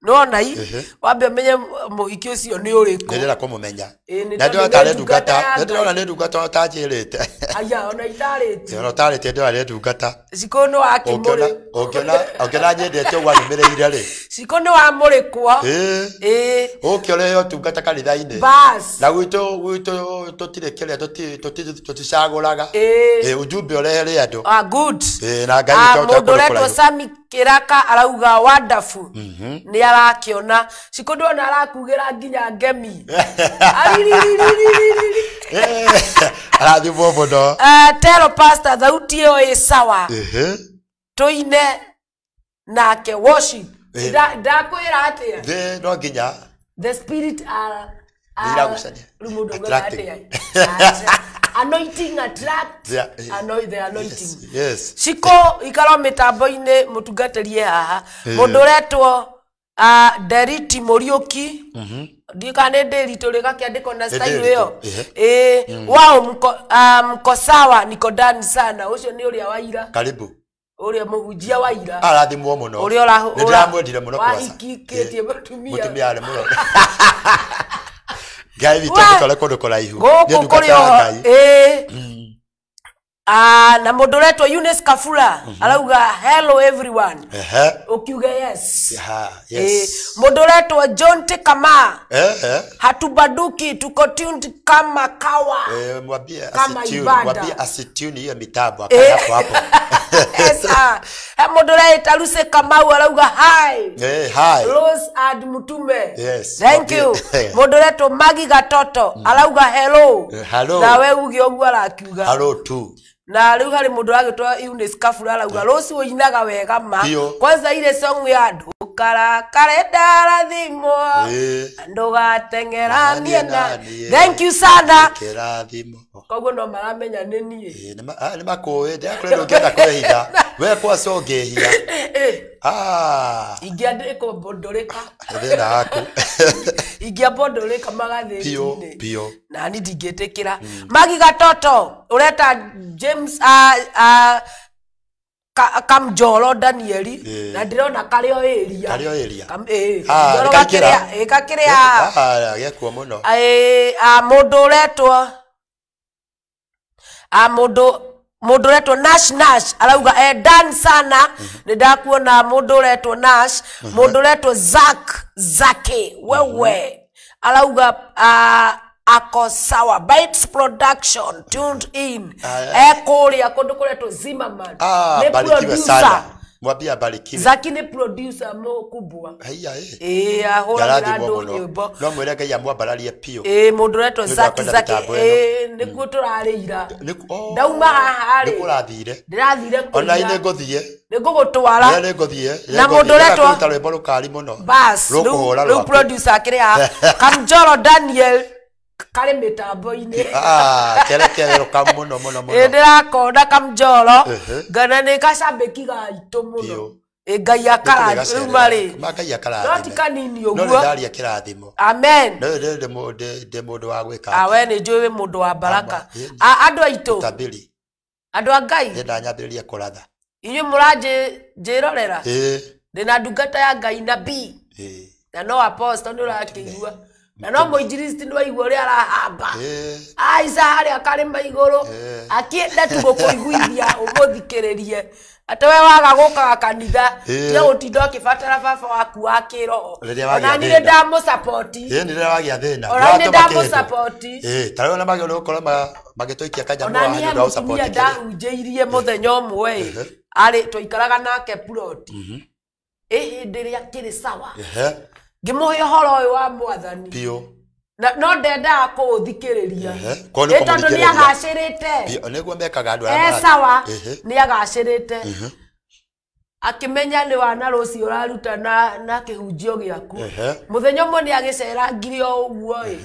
Nĩwona i Ehe. wambe ũmenye mũhiki ũcio nĩ ũrĩkũ. Ndĩrenda kũmũmenya. Ĩĩ, nĩ Na tondũ ndĩrona nĩ tarĩ ndungata ndungata ya na ndĩrona Ngai. nĩ ndungata ũtanjĩrĩte. Aya ona itarĩtie. Ona ũtarĩtie ndĩrona nĩ ndungata. Ciko nĩ Ũngĩona wakĩmũrĩ. ũngĩona ũngĩona nyendete ũguo anyumĩrĩire rĩ. Ciko nĩ wamũrĩkwa. Ĩĩ. Ĩĩ. Ũke ũrehe ũtungata kanitha-inĩ. Bas. Na gwitũ tũtirĩ kĩrĩa tũticagũraga. Ĩĩ. Ĩĩ ujumbe ũrehere andũ. Ah, good. Ĩĩ na Ngai Ah, nĩkĩo mũndũ ũtakũrĩ ũretwo kũraihu. Sami Kĩraka arauga wonderful. Nĩ arakĩona Ciko ndona arakugĩra nginya ngemi. Ariririririririri. Arathimwo mũno. Tero pastor thauti ĩyo ĩ sawa. Ehe. Tũine nake worship. Ĩĩ. Ndakwĩra atĩa? Thĩ no nginya The spirit are Nĩiragucania. Rĩu mũndũ augaga Attracting. atĩa? Aca. Anointing attract. Yeah. The anointing. Yes. Ciko ikaro mĩtambo-inĩ mũtungatĩrie haha Ĩĩ. mũndũ ũretwo Nderiti Mũriũki ndiũ kana nĩ Ndĩritũ rĩgakĩandĩkwo na Nĩ style Ndĩritũ, ĩyo ehe. ĩĩ wao mko sawa niko ndani sana ũcio nĩ ũrĩa wa ira Karibu. ũrĩa mũhunjia wa ira Arathimwo mũno. ũrĩa Nĩ ndĩramwendire mũno kwanza. wahikikĩtie mũtumia Mũtumia arĩ mũno. Ngai witũ Wa- amũtware kũndũ kũraihu. Nĩ gũkũ ndungata kũrĩ ya oho Ngai. ĩĩ na mũndũ ũretwo Eunice Kafula arauga hello everyone Ehe. ũkiuge yes. Ha, Ĩĩ. yes. Mũndũ ũretwo John Tikama Ehe. hatubaduki tuko tuned kama kawa. Mwambie Kama asitune, ibada. mwambie asitune hiyo mitambo akae hapo hapo. Yes, ah. He mũndũ ũreĩta Lucy Kamau arauga hi. Hi. Rose and Mutume. Yes, Thank you. mwambie. Mũndũ ũretwo Magi Gatoto arauga hello. Hello. Nawe uge ũguo arakiuga. Hello too. Na rĩu harĩ mũndũ ũragĩtwo Eunice Kafura arauga Rose ũinaga wega ma. Biũ. Kwanza ile song ya ndũkarakare ndarathimwo. Ndũgateng'eranie na. Thank you sana. Kĩrathimo. Koguo no maramenya nĩ niĩ. Ĩĩ, nĩ makũĩ ndĩrakwĩra ndũngĩenda kwĩhitha we kwaca ũngĩhia. Ingĩandĩkwo mbondũrĩka. Nĩ thĩna waku. Ingĩambwo ndũrĩka Biũ magathĩti-inĩ. biũ. Nani ndingĩtĩkĩra. Magi Gatoto ũreta James Kamjoro Danieli Ĩĩ. na ndĩrona karĩ o area. Karĩ o area? Ĩĩ, Ah, Kamjoro nĩkaingĩra? gakĩrĩa haha. Ah, gekuo mũno. Ĩĩ, mũndũ ũretwo mũndũ ũretwo Nash Nash arauga dan sana nĩ ndakuona mũndũ ũretwo Nash mũndũ ũretwo Zack Zake wewe arauga ako sawa Bites Production tuned in ekũrĩa kũndũ kũretwo Zimmerman Ah, nĩ barikiwe producer sana. Mwambie abarikiwe. Zaki nĩ producer mũkubwa Haiya, ĩ. ĩĩ ahũragĩra Ndarathimwo andũ mũno. nyĩmbo No mwĩre Ngai amwambararie biũ. ĩĩ mũndũ ũretwo Nĩ ũndũ wa Zaki kwenda Zaki mĩtambo ĩno. ĩĩ nĩkuo tũrarĩira Oh, ndauma haha rĩ nĩkuo ũrathire. ndĩrathire Ona kũiya inĩ ngũthiĩ. nĩ ngũgũtwara Nĩ ngũthiĩ. Na mũndũ ũretwo- kũruta rwĩmbo rũkari mũno. bas Rũkũhũra rĩu rwaku. producer akĩrĩ haha Kamjoro Daniel karĩ mĩtambo-inĩ Ah, kerekere rũkamu mũno mũno ĩĩ mũno. ndĩrakona Kamjoro Ehe. ngana nĩ gacambĩki gaitũ mũno Biũ. ĩ Ngai akara rĩu marĩ Ma Ngai no ti akarathime. kanini No nĩ ũguo ndaria kĩrathimo. amen No ndĩ mũndũ wa gwĩka. we nĩ njũĩ wĩ mũndũ wa baraka Ama, ĩĩ. Andũ aitũ Tabiri. andũ a Ngai Ndĩrenda nyambĩrĩrie kũratha. inyuĩ mũranjĩrorera Ĩĩ. ndĩna ndungata ya Ngai nabii Ĩĩ. na no apostle nĩ ũrakĩigua na no mũinjilisti nĩ waigua ũrĩa arahamba Ĩĩ. aica harĩa karĩma igũrũ Ĩĩ. akĩenda tu gũkũiguithia ũmũthikĩrĩrie atĩ we waga gũkaga kanitha Ĩĩ. tiga gũtinda ũkĩbatara baba waku wa kĩroho Rĩrĩa wagĩa ona niĩ thĩna. nĩ ndamũsapoti Ĩĩ, nĩ rĩrĩa wagĩa thĩna. Ona nĩ Ndĩratũma kĩndũ. ndamũsapoti. Ĩĩ, ta rĩu ona magĩrĩirwo gũkorwo magĩtũikia kanyamũ ona haha niĩ nĩ he ũndũ wa mũtumia gũsapoti kĩrĩa. ndahunjĩirie mũthenya ũmwe ĩ Ehe. arĩ twaikaraga nake ploti ĩ hĩndĩ ĩrĩa kĩrĩ sawa Ehe, ngĩmũhe ũhoro ũyũ wa mwathani biũ. Na no ndendaga kũũthikĩrĩria Ehe, koguo nĩ Ĩ tondũ nĩ kũmũthikĩrĩria. agacĩrĩte Biũ, nĩguo mekaga andũ arĩa e marathiĩ. sawa Ehe. nĩ agacĩrĩte akĩmenya nĩ wana rũciũ ũraruta na kĩhunjio gĩaku Ehe. mũthenya ũmwe nĩ agĩcerangire o ũguo ĩ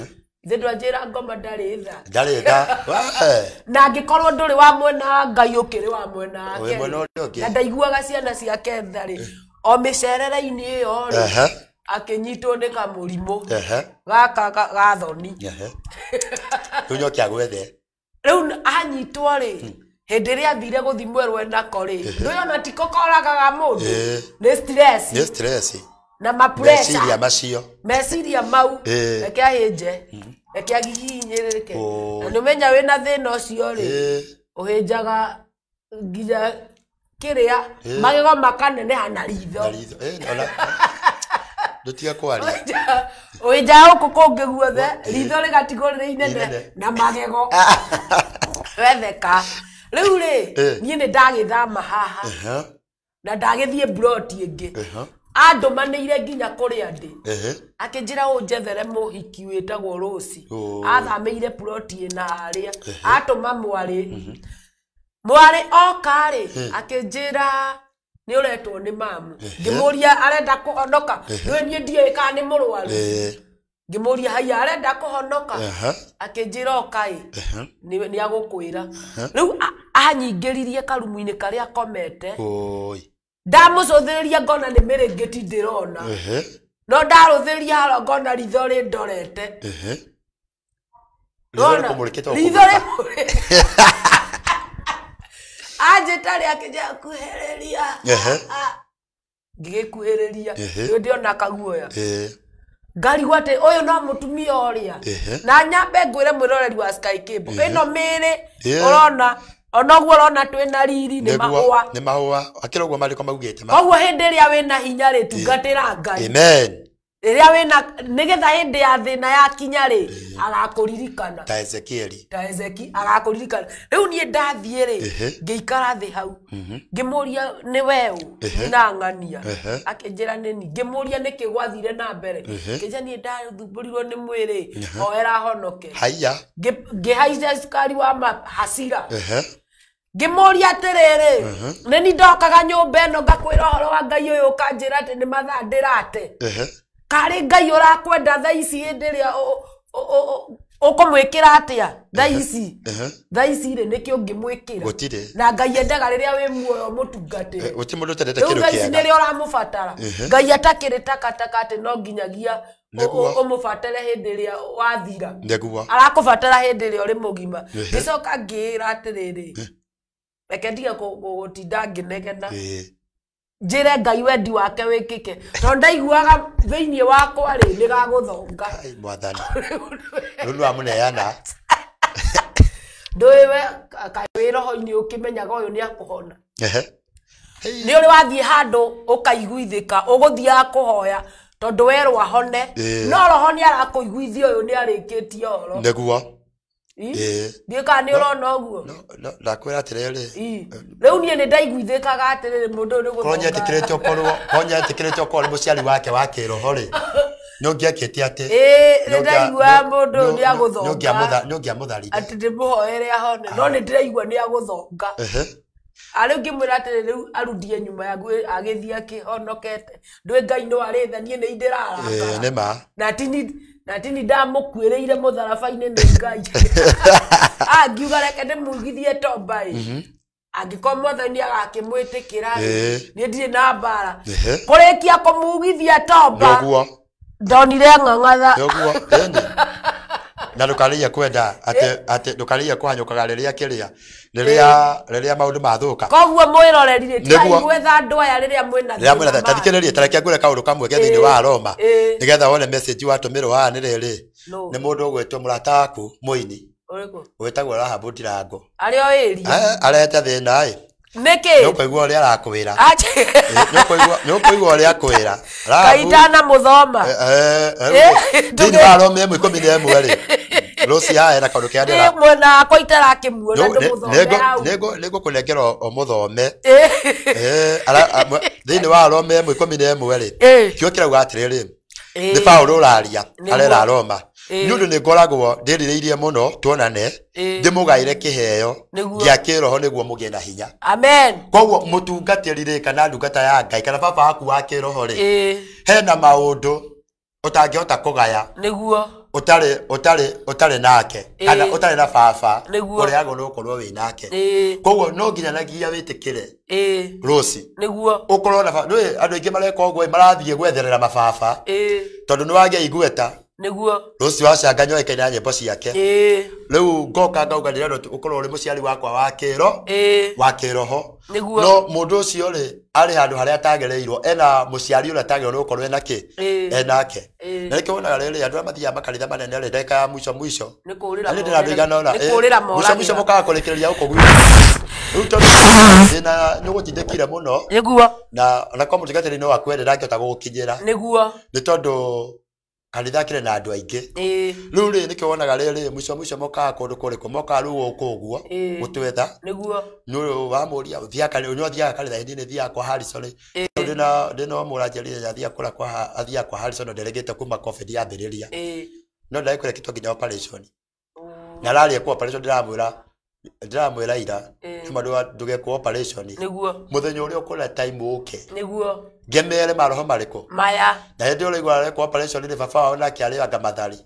ithe ndwanjĩra ngoma ndarĩ tha Ndarĩ tha. Wee. na angĩkorwo ndũrĩ wa mwena wa Ngai ũkĩrĩ wa mwena wake Wĩ mwena ũrĩa ũngĩ. na ndaiguaga ciana ciake tha rĩ o mĩcerere-inĩ ĩyo rĩ Ehe. akĩnyitwo nĩ kamũrimũ Ehe. gaka ga thoni Ehe. Rĩu nyoke agwethe. rĩu anyitwo rĩ hĩndĩ ĩrĩa athire gũthimwo rwenako rĩ ndũyona tiko koragaga mũndũ Ĩĩ. nĩ stress Nĩ stress. na mapressure Meciria macio. meciria mau Ĩĩ. reke ahĩnje reke agiginyĩrĩrĩke Ũ. na nĩũmenya wĩna thĩna ũcio rĩ Ĩĩ. ũhĩnjaga nginya kĩrĩa Ĩĩ. magego makaneneha na ritho Na ritho. Ĩĩ, ona ndũtige kwaria. Ũhĩnjaga gũkũ kũngĩ guothe ritho rĩgatigwo rĩrĩ inene Inene. na magego wetheka rĩu rĩ Ĩĩ. niĩ nĩ ndagĩthama haha Ehe. na ndagĩthiĩ mburoti ĩngĩ Ehe. andũmanĩire nginya kũrĩa ndĩ Ehe. akĩnjĩra ũnjethere mũhiki wĩtagwo Rũci Ũ. athamĩire ploti ĩna harĩa atũma mwarĩ mwarĩ oka rĩ akĩnjĩra nĩ ũretwo nĩ mamu ngĩmũria arenda kũhonoka nĩwe niĩ ndiũĩ kana nĩ mũrwaru Ĩĩ. ngĩmũria haiya arenda kũhonoka Ehe. akĩnjĩra oka ĩ Ehe. nĩ agũkwĩra rĩu anyingĩririe karumu-inĩ karĩa akomete Ũi. ndamũcũthĩrĩria ngona nĩ mĩrĩngĩti ndĩrona Ehe. no ndarũthĩrĩria haro ngona ritho rĩndorete Ehe. Ritho Ndona? rĩkũmũrĩkĩte ritho gũkũmũrĩka. rĩmũrĩ anjĩta rĩ akĩnjĩra kuhĩrĩria Ehe. Ngĩgĩkuhĩrĩria Ehe. rĩu ndĩona kaguoya Ĩĩ. ngarigwo atĩ ũyũ no mũtumia ũrĩa Ehe. na nyambe ngwĩre mwĩroreri wa Sky Cable ĩno mĩĩrĩ Ĩĩ. ũrona onoguo ũrona twĩna riri nĩ Nĩguo, mahũa nĩ mahũa akĩra ũguo maandĩko maugĩte koguo hĩndĩ ĩrĩa wĩna hinya rĩ tungatĩra Ngai amen rĩrĩa wĩna nĩgetha hĩndĩ ya thĩna yakinya rĩ agakũririkana ta Ezekieli ta Ezeki agakũririkana rĩu niĩ ndathiĩ rĩ Ehe. ngĩikara thĩ hau ngĩmũria nĩ we ũ Ehe. nina ng'ania Ehe. akĩnjĩra nĩ ni ngĩmũria nĩkĩ gwathire na mbere Ehe. ngĩnjĩra niĩ ndathumbũrirwo nĩ mwĩrĩ hoera honoke haiya Ngĩhaica cukari wa mahasira Ehe. ngĩmũria atĩrĩrĩ nĩ ni ndokaga nyũmba ĩno ngakwĩra ũhoro wa Ngai ũyũ ũkanjĩra atĩ nĩ mathaa ndĩrate Ehe. karĩ Ngai ũrakwenda thaa ici hĩndĩ ĩrĩa ũkũmwĩkĩra atĩa thaa ici Ehe. thaa ici rĩ nĩkĩ ũngĩmwĩkĩra Gũtirĩ. na Ngai endaga rĩrĩa wĩ muoyo ũmũtungatĩre Gũtirĩ mũndũ ũtendete rĩu kĩndũ thaa ici kĩega nĩrĩo ũramũbatara Ehe. Ngai atakĩrĩ takataka atĩ no nginyagia Nĩguo. ũmũbatare hĩndĩ ĩrĩa wathira Nĩguo. arakũbatara hĩndĩ ĩrĩa ũrĩ mũgima Ehe. ngĩcoka ngĩĩra atĩrĩrĩ Reke ndige gũtinda ngĩnegena. Ĩĩ. Njĩre Ngai wendi wake wĩkĩke, tondũ ndaiguaga thĩinĩ wakwa rĩ nĩ gagũthonga. Ai, mwathani rĩu nĩwamũneana. Ndũĩ we kaĩ wĩ roho-inĩ ũkĩmenyaga ũyũ nĩ akũhona. Ehe. Nĩ ũrĩ wathiĩ handũ ũkaiguithĩka ũgũthiaga kũhoya tondũ werwo ahone. Ĩĩ. No roho nĩ arakũiguithia ũyũ nĩ arĩkĩtie ũhoro. Nĩguo. Ĩ? Ĩĩ. Ndiũĩ kana nĩ ũrona ũguo. No, ndakwĩra atĩrĩrĩ, Ĩ. Rĩu niĩ nĩ ndaiguithĩkaga atĩrĩrĩ, mũndũ ũyũ nĩ korwo gũthonga. nyetĩkĩrĩte ũkorwo, korwo nyetĩkĩrĩte ũkorwo nĩ mũciari wake wa kĩroho rĩ, nĩ ũngĩekĩte atĩ Ĩĩ, nĩ ndaiguaga mũndũ ũyũ nĩ agũthonga. Nĩ ũngĩamũtharire. Atĩ ndĩmũhoere ahone, no nĩ ndĩraigua nĩ agũthonga. Ehe. Arĩu ngĩmwĩra atĩrĩ, rĩu arundie nyuma yaku agĩthiĩ akĩhonokete. Ndũĩ Ngai no arĩ tha, niĩ nĩ Ĩĩ, ndĩrarakara. nĩ ma. Na tini ndamũkuĩrĩire mũtharaba-inĩ nĩ Ngai. Angiuga reke ndĩmugithie tomba ĩ, angĩkorwo mwathani agakĩmwĩtĩkĩra rĩ, Ĩĩ. niĩ ndirĩ na mbara. Ehe. Kũrĩkia kũmugithia tomba, Nĩguo. ndonire ng'ang'atha. Nĩguo. Ĩni. Na ndũkarĩie kwenda atĩ ndũkarĩie kũhanyũkaga rĩrĩa kĩrĩa rĩrĩa maũndũ mathũka. Koguo mwĩroreri rĩ, Nĩguo. tigai gwetha andũ aya rĩrĩa mwĩna Rĩrĩa mwĩna thĩna. ta thikĩrĩrie, ta reke ngwĩre kaũndũ kamwe ke thĩinĩ Ĩĩ. wa Roma, Ĩĩ. nĩgetha wone message watũmĩrwo haha nĩ rĩrĩ. Nũ? Nĩ mũndũ ũgwĩtwo mũrata waku mũini Ũrĩkũ? wĩtagwo Rahabu Ndirango. Arĩ o ĩria. Eh, arehete thĩna ĩ. Nĩkĩ? Nĩ ũkũigua ũrĩa arakwĩra. Ache. Nĩ ũkũigua ũrĩa akwĩra. Kaĩ itanamũthoma. Thĩinĩ wa Roma 1:11 rĩ, Rũci haha hena kaũndũ kĩrĩa Nĩ ndĩra mwena wakwa itarakĩmuona ndĩmũthome hau. nĩngũkũnengera ũmũthome. Ĩĩ. Thĩinĩ wa Roma 1:11 rĩ, Ĩĩ. kĩo kĩrauga atĩrĩrĩ, Ĩĩ. nĩ Paũlũ ũraria, Nĩguo. arera Roma, Ĩĩ. nĩ ũndũ nĩ ngoragwo ndĩrirĩirie mũno tuonane, Ĩĩ. ndĩmũgaĩre kĩheo Nĩguo. gĩa kĩroho nĩguo mũgĩe na hinya. Amen. Koguo mũtungatĩri rĩ, kana ndungata ya Ngai, kana baba waku wa kĩroho rĩ, Ĩĩ. hena maũndũ ũtangĩhota kũgaya Nĩguo. ũtarĩ nake, kana Ĩĩ. ũtarĩ na baba Nĩguo. ũrĩa agĩrĩirwo gũkorwo wĩ nake. Ĩĩ. Koguo no nginyanagia wĩtĩkĩre Ĩĩ. Rũci Nĩguo. ũkorwo na baba. Nĩũĩ andũ aingĩ mareka ũguo ĩ, marathiĩ gwetherera mababa, Ĩĩ. tondũ nĩ wagĩa igweta. Nĩguo. Rũci wa Canga nĩoĩkaine na nyĩmbo ciake. Ĩĩ. Rĩu ngoka ngauga ndĩrenda ũkorwo ũrĩ mũciari wakwa wa kĩro Ĩĩ. wa kĩroho. Nĩguo. No mũndũ ũcio rĩ, arĩ handũ harĩa atagĩrĩirwo, ena mũciari ũrĩa atagĩrĩirwo nĩ gũkorwo ena kĩ, Ĩĩ. enake. Ĩĩ. Na nĩkĩo wonaga rĩrĩ andũ arĩa mathiaga makanitha manene rĩ, ndagĩka ya mwico mwico, Nĩ kũũrĩra na niĩ ndĩna andũ aigana ũna, Nĩ kũũrĩra mwico mwico moragĩra. mũkaga kũrĩkĩrĩria gũkũ gwitũ. Rĩu tondũ thĩna nĩ ũgũtindĩkire mũno, Nĩguo. na ona korwo mũtungatĩri no akwende ndangĩhota gũgũkinyĩra, Nĩguo. nĩ tondũ kanitha akĩrĩ na andũ aingĩ. Ĩĩ. Rĩu rĩ, nĩkĩo wonaga rĩrĩ mwico mwico mokaga kũndũ kũrĩkũ, mokaga rĩu gũkũ ũguo Ĩĩ. gũtwetha. Nĩguo. Nĩ wamũria ũthiaga kanitha, ũnyua ũthiaga kanitha, niĩ nĩthiaga kwa Harrison. Tondũ ndĩna mũranjĩrire athiaga kũrĩa kwa athiaga kwa Harrison, no nderegete kuma COVID yambĩrĩria. Ĩĩ. No ndagĩkũrekĩtwo nginya operation. Na ararĩa kwa operation, ndĩramwĩra ira, Ĩĩ. tuma ndũgekwo operation. Nĩguo. Mũthenya ũrĩa ũkũona time ũke, Nĩguo. ngemere maroho marĩkũ. Maya. Na hĩndĩ ĩyo ũraigua arekwo operation nĩ baba wao nake arĩ anga mathari.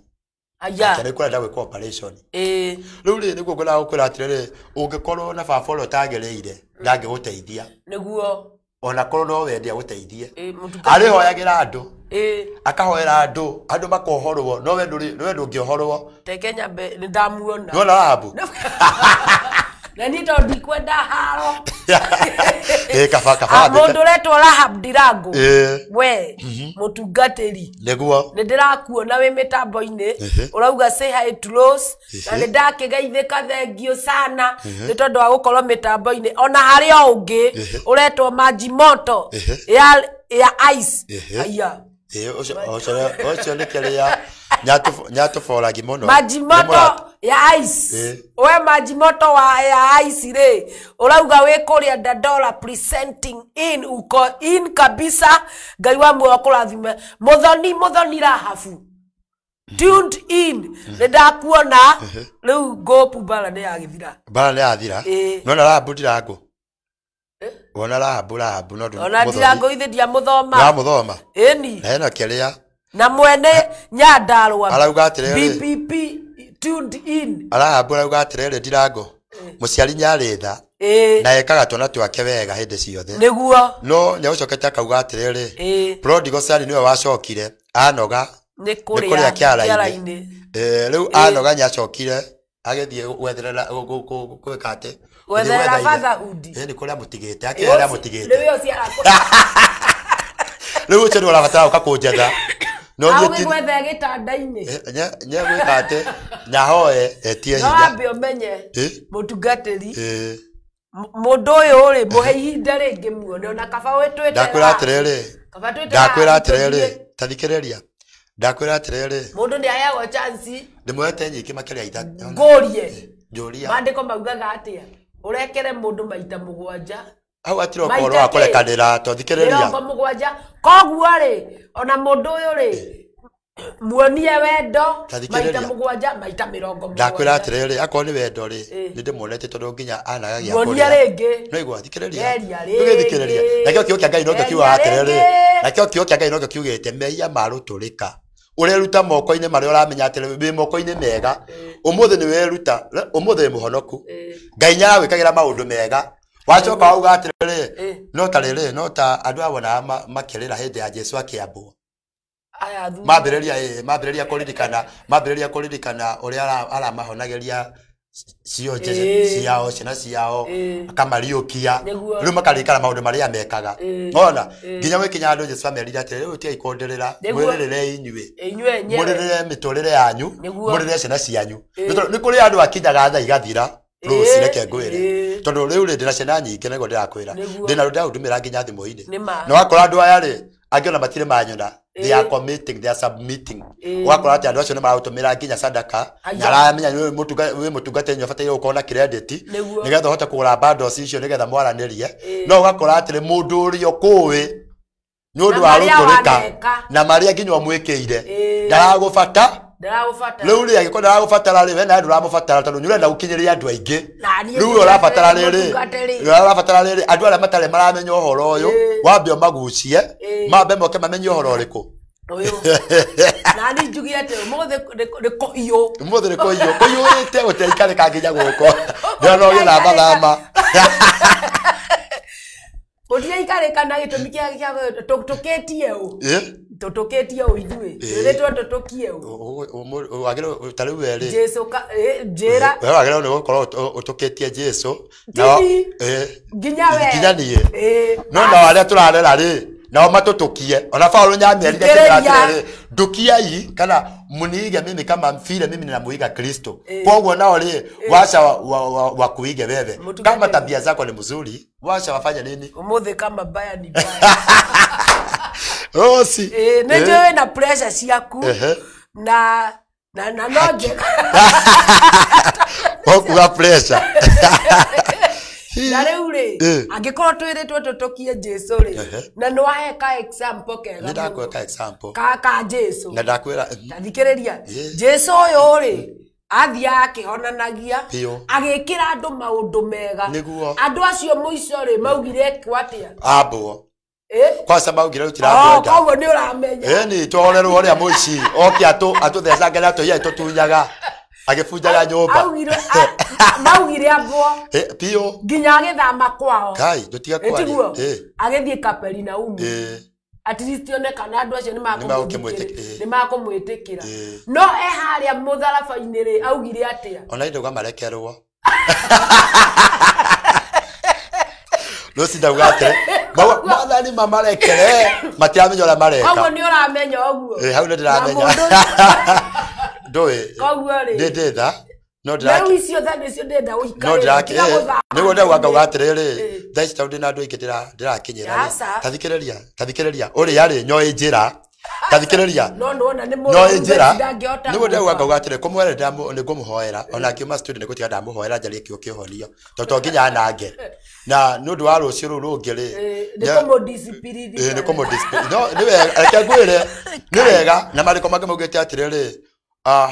Aya. Nake nĩkũrenda gwĩkwo operation. Ĩĩ. Rĩu rĩ, nĩguo ngwendaga gũkwĩra atĩrĩrĩ, ũngĩkorwo na baba ũrĩa ũtagĩrĩire, ndangĩgũteithia. Nĩguo. Ona korwo no wende agũteithie. Ĩĩ, mũtungatĩri. Arĩhoyagĩra andũ, Ĩĩ. akahoera andũ, andũ makohorwo, no we ndũngĩohorwo. Reke nyambe nĩ ndamuona. Nĩwona Rahabu? Na niĩ tondũ ndikwenda haro. Ĩĩ, kaba kaba Ah, mũndũ ũretwo Rahab Ndirango. Ĩĩ. We mũtungatĩri, Nĩguo. nĩ ndĩrakuona wĩ mĩtambo-inĩ, Ehe. ũrauga say hi to Rose, na Ehe. nĩ ndakĩgeithĩka, thengio sana nĩ tondũ wa gũkorwo mĩtambo-inĩ. Ona harĩ o ũngĩ Ehe. ũretwo Majimoto Ehe. ya ice. Ehe. Aya. Ĩĩ, ũcio nĩ kĩrĩa nyatũboragi mũno. Majimoto ya ice. Ĩĩ. We Majimoto wa ya ice rĩ, ũrauga wĩ kũrĩa Dandora presenting in, uko in kabisa. Ngai wa muoyo kũrathime. Mũthoni Rahabu tuned in, nĩ ndakuona. Rĩu ngũpu mbara nĩ yagĩthira. Mbara nĩ yathira. Ĩĩ. Nĩwona Rahabu Ndirango? Wona Rahabu no Ona Ndirango ithe ndiamũthoma. Ndamũthoma. Ĩni. Na hena kĩrĩa Na mwene Nyandarua arauga atĩrĩrĩ, BPP tuned in. Rahabu arauga atĩrĩrĩ, Ndirango mũciari nĩarĩ tha, Ĩĩ. na ekaga twana twake wega hĩndĩ ciothe. Nĩguo. No nĩagũcokete akauga atĩrĩrĩ, Ĩĩ. prodigal son nĩwe wacokire anoga nĩ nĩ kũrĩa kũrĩa kĩara-inĩ. kĩara-inĩ. Rĩu anoga nĩacokire agĩthiĩ gwetherera gwĩka atĩ Gwetherera fatherhood. Nĩ kũrĩa mũtigĩte akĩrĩa mũtigĩte Rĩu ũcio rĩu ũcio nĩ ũrabatara gũka kũnjetha no niĩ ti gwethe gĩtanda-inĩ. Nye gwĩka atĩ nyahoe etie No hinya. wambe ũmenye mũtungatĩri mũndũ ũyũ rĩ mũhe ihinda rĩngĩ muone ona kaba wĩtwĩte Ndakwĩra atĩrĩrĩ, kaba twĩte ndakwĩra atĩrĩrĩ, ta thikĩrĩria, ndakwĩra atĩrĩrĩ, mũndũ nĩ aheagwo chance ndĩmuoete nyingĩ makĩria ithatũ. Ngũrie Njũria. Maandĩko maugaga atĩa? Ũrekere mũndũ maita 7. Hau hatirĩ ũhoro wa kũrekanĩra, to thikĩrĩria. 70. Koguo rĩ ona mũndũ ũyũ rĩ muonie wendo maita 7 maita 70. Ndakwĩra atĩrĩrĩ, akorwo nĩ wendo rĩ nĩ ndĩmuonete tondũ nginya anagagia kũrĩa. Muonie rĩngĩ. No igua thikĩrĩria. Ndũgĩthikĩrĩria. Nakĩo kiugo kĩa Ngai nokĩo kiugaga atĩrĩrĩ, nakĩo kiugo kĩa Ngai nokĩo kiugĩte mehia marũtũrĩka. Ũreruta moko-inĩ marĩa ũramenya atĩrĩ wĩ moko-inĩ mega. Ũmũthĩ nĩ weruta, ũmũthĩ wĩ mũhonoku. Ngai nĩaragwĩkagĩra maũndũ mega. Wacoka wauga atĩrĩrĩ, no ta rĩrĩ, no ta andũ aya wonaga makĩrĩra hĩndĩ ya Jesũ akĩambwo. Mambĩrĩria kũririkana, mambĩrĩria kũririkana ũrĩa aramahonageria cionje ciao, ciana ciao, akamariũkia. Rĩu makaririkana maũndũ marĩa mekaga. Ona nginya gwĩkinya andũ Jesũ amerire atĩrĩ, rĩu tigai kũndĩrĩra, mwĩrĩrĩre inyuĩ, mũrĩrĩre mĩtũrĩre yanyu, mũrĩrĩre ciana cianyu. Nĩ kũrĩ andũ akinyaga thaa igathira rũciũ, reke ngwĩre, tondũ rĩu rĩ ndĩna ciana nyingĩ nĩguo ndĩrakwĩra, ndĩna ndĩrathũmĩra nginya thimũ-inĩ. Na wakora andũ aya rĩ angĩ ona matirĩ manyona, they are committing, they are submitting. Wakora atĩ andũ acio nĩ maragũtũmĩra nginya sadaka, na aramenya wĩ mũtungatĩri nĩ ũbataire gũkorwo na credit nĩgetha ũhote kũgũra bundles icio nĩgetha mwaranĩrie. No ũgakora atĩrĩ mũndũ ũrĩa ũkũĩ nĩ ũndũ wa rũtũrĩka na marĩa nginya ũmwĩkĩire ndaragũbata. Rĩu rĩ angĩkorwo ndaragũbatara rĩ, we nawe ndũramũbatara tondũ nĩ ũrenda gũkinyĩria andũ aingĩ. Rĩu ũrabatara rĩrĩ, ũrabatara rĩrĩ andũ arĩa matarĩ maramenya ũhoro ũyũ wambe ũmagucie, mambe moke mamenye ũhoro ũrĩkũ. Na niĩ njuge atĩ ũmũthĩ nĩ kũhiũ. Ũmũthĩ nĩ kũhiũ, kũhiũhĩte gũtiaikarĩka nginya gũkũ. Ndĩrona ũgĩthambathamba. Gũtiaikarĩka na gĩtũmi kĩa tũkĩtie ũ. Tũtũkĩtie ũ ithuĩ. Twĩrĩtwo tũtũkie ũ. Wagĩrĩirwo ta rĩu we rĩ. Jesũ njĩra. We wagĩrĩirwo nĩ gũkorwo ũtũkĩtie Jesũ. Nginya we. Nginya niĩ. No nao arĩa tũrarera rĩ, nao matũtũkie. Ona Paũlũ nĩamerire atĩrĩrĩ, ndukiai kana muniige mimi kama vile mimi ninamuiga Kristo. Koguo nao rĩ wacha wakuige wewe. Kama tabia zako ni mzuri, wacha wafanye nini? Ũmũthĩ kama mbaya ni mbaya. Rosi. Nĩ njũĩ wĩna pressure ciaku na no njega. Wakuga pressure. Na rĩu rĩ angĩkorwo twĩrĩtwo tũtũkie Jesũ rĩ, na nĩ wahe ka example kega. Nĩ ndakwĩra ka example. Ka Jesũ. Na ndakwĩra. Ta thikĩrĩria. Jesũ ũyũ rĩ athiaga akĩhonanagia, agĩkĩra andũ maũndũ mega. Andũ acio mũico rĩ maugire ekwo atĩa? Ambwo. Kwanza maugire rĩu koguo nĩ ũramenya. Ĩni tũhorerwo ũrĩa mũici oke atũthecange na tũiya tũtunyaga agĩbunjaga nyũmba. Maugire ambwo biũ nginya agĩthama kwao. Kai ndũtiga kwaria. Agĩthiĩ Kaperinaumu. At least one kana andũ acio nĩ makũmwĩtĩkĩra. No e harĩa mũtharaba-inĩ rĩ augire atĩa? Ona ndauga marekerwo. No si ndauga atĩrĩ, mwathani mamarekere, matiramenya ũrĩa mareka. Koguo nĩ ũramenya ũguo. Hau nĩ ndĩramenya. Ndũĩ. Koguo rĩ. Nĩ ndĩ tha. No ndĩra. Rĩu icio tha nĩcio ndĩrenda ũikarĩre. No ndĩra. Nĩguo ndauga ngauga atĩrĩrĩ, thaa ici tondũ ndĩna andũ aingĩ ndĩrakinyĩra rĩ. Ta thikĩrĩria, ta thikĩrĩria. Ũrĩa rĩ nyoĩ njĩra. Ta thikĩrĩria. No nĩwona nĩ mũndũ njĩra. Nĩguo ndauga ngauga atĩrĩ, kũmwere nĩ ngũmũhoera. Ona akiuma studio nĩ gũtiga ndamũhoera njarie kiugo kĩhonio. Tondũ to nginya anange. Na nĩ ũndũ wa rũciũ rũu rũngĩ rĩ. Nĩ kũmũdiscipline. Nĩ kũmũdiscipline. No nĩ wega, reke ngwĩre, nĩ wega na maandĩko mangĩ maugĩte atĩrĩrĩ,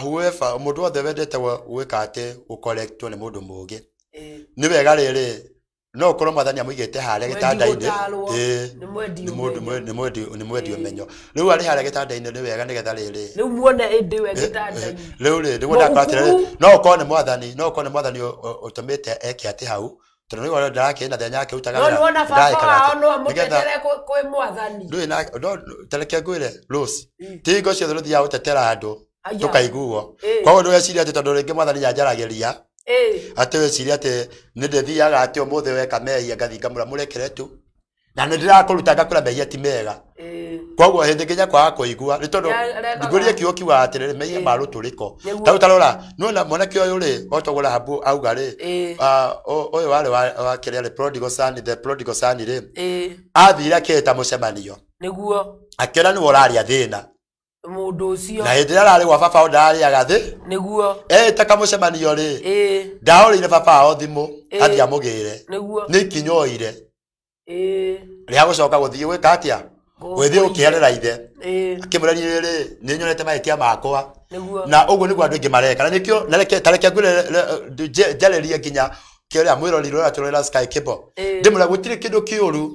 whoever mũndũ wothe wendete gwĩka atĩ gũcorrectwo nĩ mũndũ mũũgĩ. Nĩ wega rĩrĩ, no ũkorwo mwathani amũigĩte harĩa gĩtanda-inĩ. Nĩ mwendi ũmenyo. Rĩu arĩ harĩa gĩtanda-inĩ nĩ wega nĩgetha rĩrĩ. Rĩu muone ĩndĩ we gĩtanda-inĩ. Rĩu rĩ nĩguo ndakora atĩrĩrĩ, no ũkorwo nĩ mwathani, no ũkorwo nĩ mwathani ũtũmĩte eke atĩ hau. Tondũ nĩguo ndarakĩrĩ na thenya akĩrutaga wĩra. No nĩwona baba wao no amũtetere kwĩ mwathani. Ndũĩ na no ta reke ngwĩre Rose, ti hingo ciothe tũthiaga gũtetera andũ tũkaiguo. Koguo ndũgecirie atĩ tondũ rĩngĩ mwathani nĩanjaragĩria Atĩ wĩcirie atĩ nĩ ndĩthiaga atĩ ũmũthĩ weka mehia ngathiĩ ngamũra mũrekere tu. Na nĩ ndĩrakũruta ngakũra mehia ti mega. Koguo hĩndĩ nginya kwaga kũigua nĩ tondũ ngũrie kiugo kiugaga atĩrĩrĩ mehia ma rũtũrĩko. Ta rĩu ta rora nĩwona mwanake ũyũ rĩ otogwo Rahabu auga rĩ ũyũ warĩ wa kĩrĩa rĩ prodigal son, the prodigal son rĩ athire akĩĩta mũcemanio. Nĩguo. Akĩona nĩwe ũrarĩa thĩna. Mũndũ ũcio. Na hĩndĩ ĩrĩa ararĩ gwa baba wao ndararĩaga thĩ. Nĩguo. Ĩta kamũcemanio rĩ. Ndahũrĩire baba wao thimũ athiĩ amũgĩre. Nĩguo. Nĩ ikinya oire. Rĩa gũcoka gũthiĩ gwĩka atĩa? Gũthiĩ gũkĩerera ithe. Akĩmwĩra niĩ rĩ nĩ nyonete mahĩtia makwa. Nĩguo. Na ũguo nĩguo andũ aingĩ mareka. Na nĩkĩo na reke ta reke ngwĩre njarĩrie nginya kĩrĩa mwĩrori ũrĩa tũrera Sky Cable. Ndĩmwĩra gũtirĩ kĩndũ kĩũru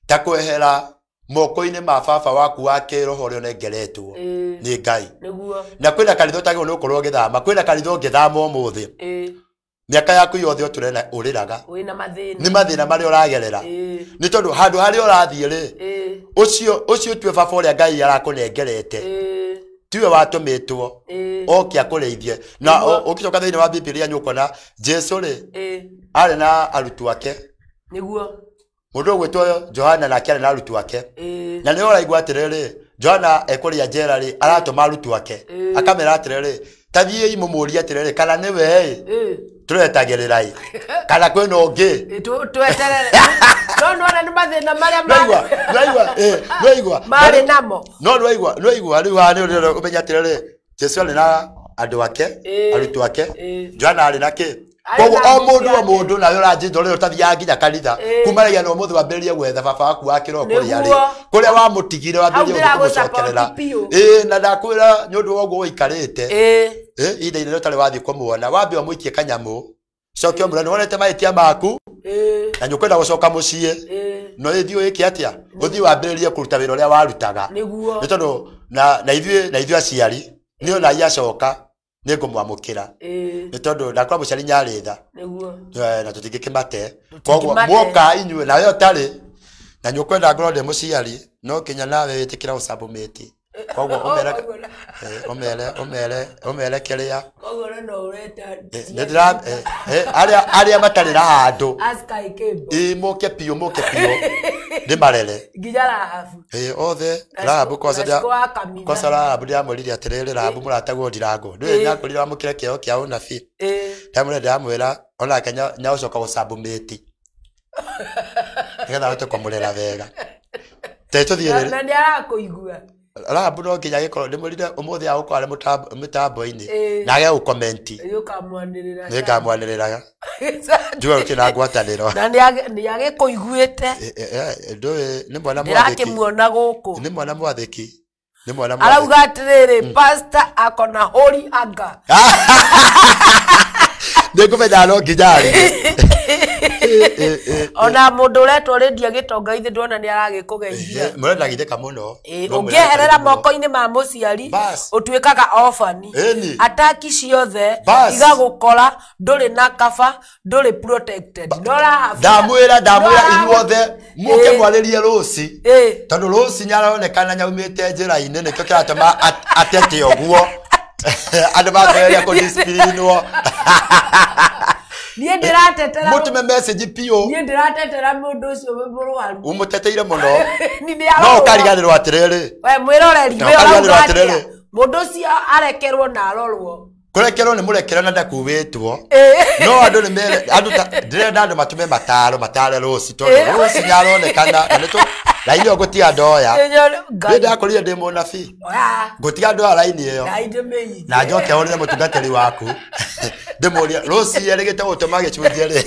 ta kwehera moko-inĩ ma baba waku wa kĩroho ũrĩa ũnengeretwo nĩ Ngai. Nĩguo. Na kwĩna kanitha ũtagĩrĩirwo nĩ gũkorwo ũgĩthama, kwĩna kanitha ũngĩthama ũmũthĩ. Mĩaka yaku yothe ũtũre na ũrĩraga. Wĩna mathĩna. Nĩ mathĩna marĩa ũragerera. Nĩ tondũ handũ harĩa ũrathiĩ rĩ, ũcio tue baba ũrĩa Ngai arakũnengerete. Tiwe watũmĩtwo oke akũrĩithie. Na ũngĩcoka thĩinĩ wa Bibilia nĩ ũkuona Jesu rĩ arĩ na arutwo ake. Nĩguo. Mũndũ ũgwĩtwo Johana nake arĩ na arutwo ake. Na nĩ ũraigua atĩrĩrĩ, Johana ekũrĩa njera rĩ, aratũma arutwo ake. Akamera atĩrĩrĩ, ta thiĩi mũmũrie atĩrĩrĩ, kana nĩwe ĩ, tũretagĩrĩra ĩ, kana kwĩna ũngĩ. Tweterere. No nĩwona nĩ mathĩna marĩa Nĩwaigua, marĩ namo. No nĩwaigua, nĩwaigua, rĩu haha nĩ ũrĩa ũmenya atĩrĩrĩ, Jesu arĩ na andũ ake, arutwo ake, Johana arĩ na kĩ? Koguo o mũndũ o mũndũ nawe ũranjĩta ũrĩa ũtathiaga nginya kanitha kumanagia na ũmũthĩ wambĩrĩrie gwetha baba waku wa kĩroho kũrĩa arĩ kũrĩa wamũtigire wambĩrĩrie kũmũcokerera. Na ndakwĩra nĩ ũndũ wa ũguo ũikarĩte ihinda inene ũtarĩ wathiĩ kũmuona, wambe ũmũikie kanyamũ coke ũmwĩre nĩwonete mahĩtia maku na nĩ ũkwenda gũcoka mũciĩ no ũthiĩ wĩke atĩa? Ũthiĩ wambĩrĩrie kũruta wĩra ũrĩa warutaga. Nĩ tondũ na ithuĩ aciari nĩ ona acoka nĩ ngũmwamũkĩra. Nĩ tondũ ndakora mũciari nyarĩ tha. Na tũtingĩkĩmate. Koguo muoka inyuĩ nawe ũtarĩ na nĩ ũkwenda ngorwo ndĩ mũciari no nginya nawe wĩtĩkĩra gũcabũmĩti. Koguo ũmere kĩrĩa. Arĩa matarĩ na handũ. Moke piũ moke piũ ndĩmarere. Nginya Rahabu. Othe Rahabu kwanza Rahabu ndĩramwĩrire atĩrĩrĩ, Rahabu mũrataguo Ndirango. Ndũĩ nĩakwĩrire wamũkĩre kĩheo kĩa ũnabii. Ndamwĩra ndĩramwĩra onake nĩagũcoka gũcabũmĩti nĩgetha ahote kũmũrera wega. Na nĩarakũigua. Rahabu no nginya agĩkorwo ndĩmwĩrire ũmũthĩ agũkorwo arĩ mĩtambo-inĩ na age gũkomenti. Nĩngamwanĩrĩra. Njuge gũtirĩ na ngwatanĩro. Na nĩagĩkũiguĩte. Ndũĩ nĩ mwana mwathĩki. Ndĩrakĩmuona gũkũ. Nĩ mwana mwathĩki. Nĩ mwana mwathĩki. Arauga atĩrĩrĩ, pastor akona holy anger. Nĩngũmenya no nginya arĩ. Ona mũndũ ũretwo Lydia Gĩtonga ithe ndona nĩ aragĩkũgeithia. Mũrenda githĩka mũno. Ũngĩeherera moko-inĩ ma mũciari ũtuĩkaga orphan. Ataki ciothe igagũkora ndũrĩ na cover, ndũrĩ protected. No Rahabu. Ndamwĩra inyuothe mũke mwarĩrie Rũci. Tondũ Rũci nĩaronekana nĩaumĩte njĩra-inĩ nĩkĩo kĩratũma atete ũguo. Andũ mambĩrĩria kũdisciplinwo. Niĩ ndĩratetera mũtũme message piũ. Niĩ ndĩratetera mũndũ ũcio wĩ mũrwaru. Ũmũteteire mũno. No ũkariganĩrwo atĩrĩrĩ. We mwĩroreri, we ũrauga atĩa? Mũndũ ũcio arekerwo na arorwo. Kũrekerwo nĩ mũrekere na ndakuĩtwo. No andũ nĩ mere andũ ndĩrenda andũ matũme mataro matare Rũci tondũ Rũci nĩaronekana na nĩtũ raini ĩyo ngũtiga ndoya. Nĩ ndakorire ndĩ mũnabii. Ngũtiga ndoya raini ĩyo. Na njoke hũrĩre mũtungatĩri waku. Ndĩmũrie Rũci erĩgĩte gũtũma gĩcunjĩ rĩ.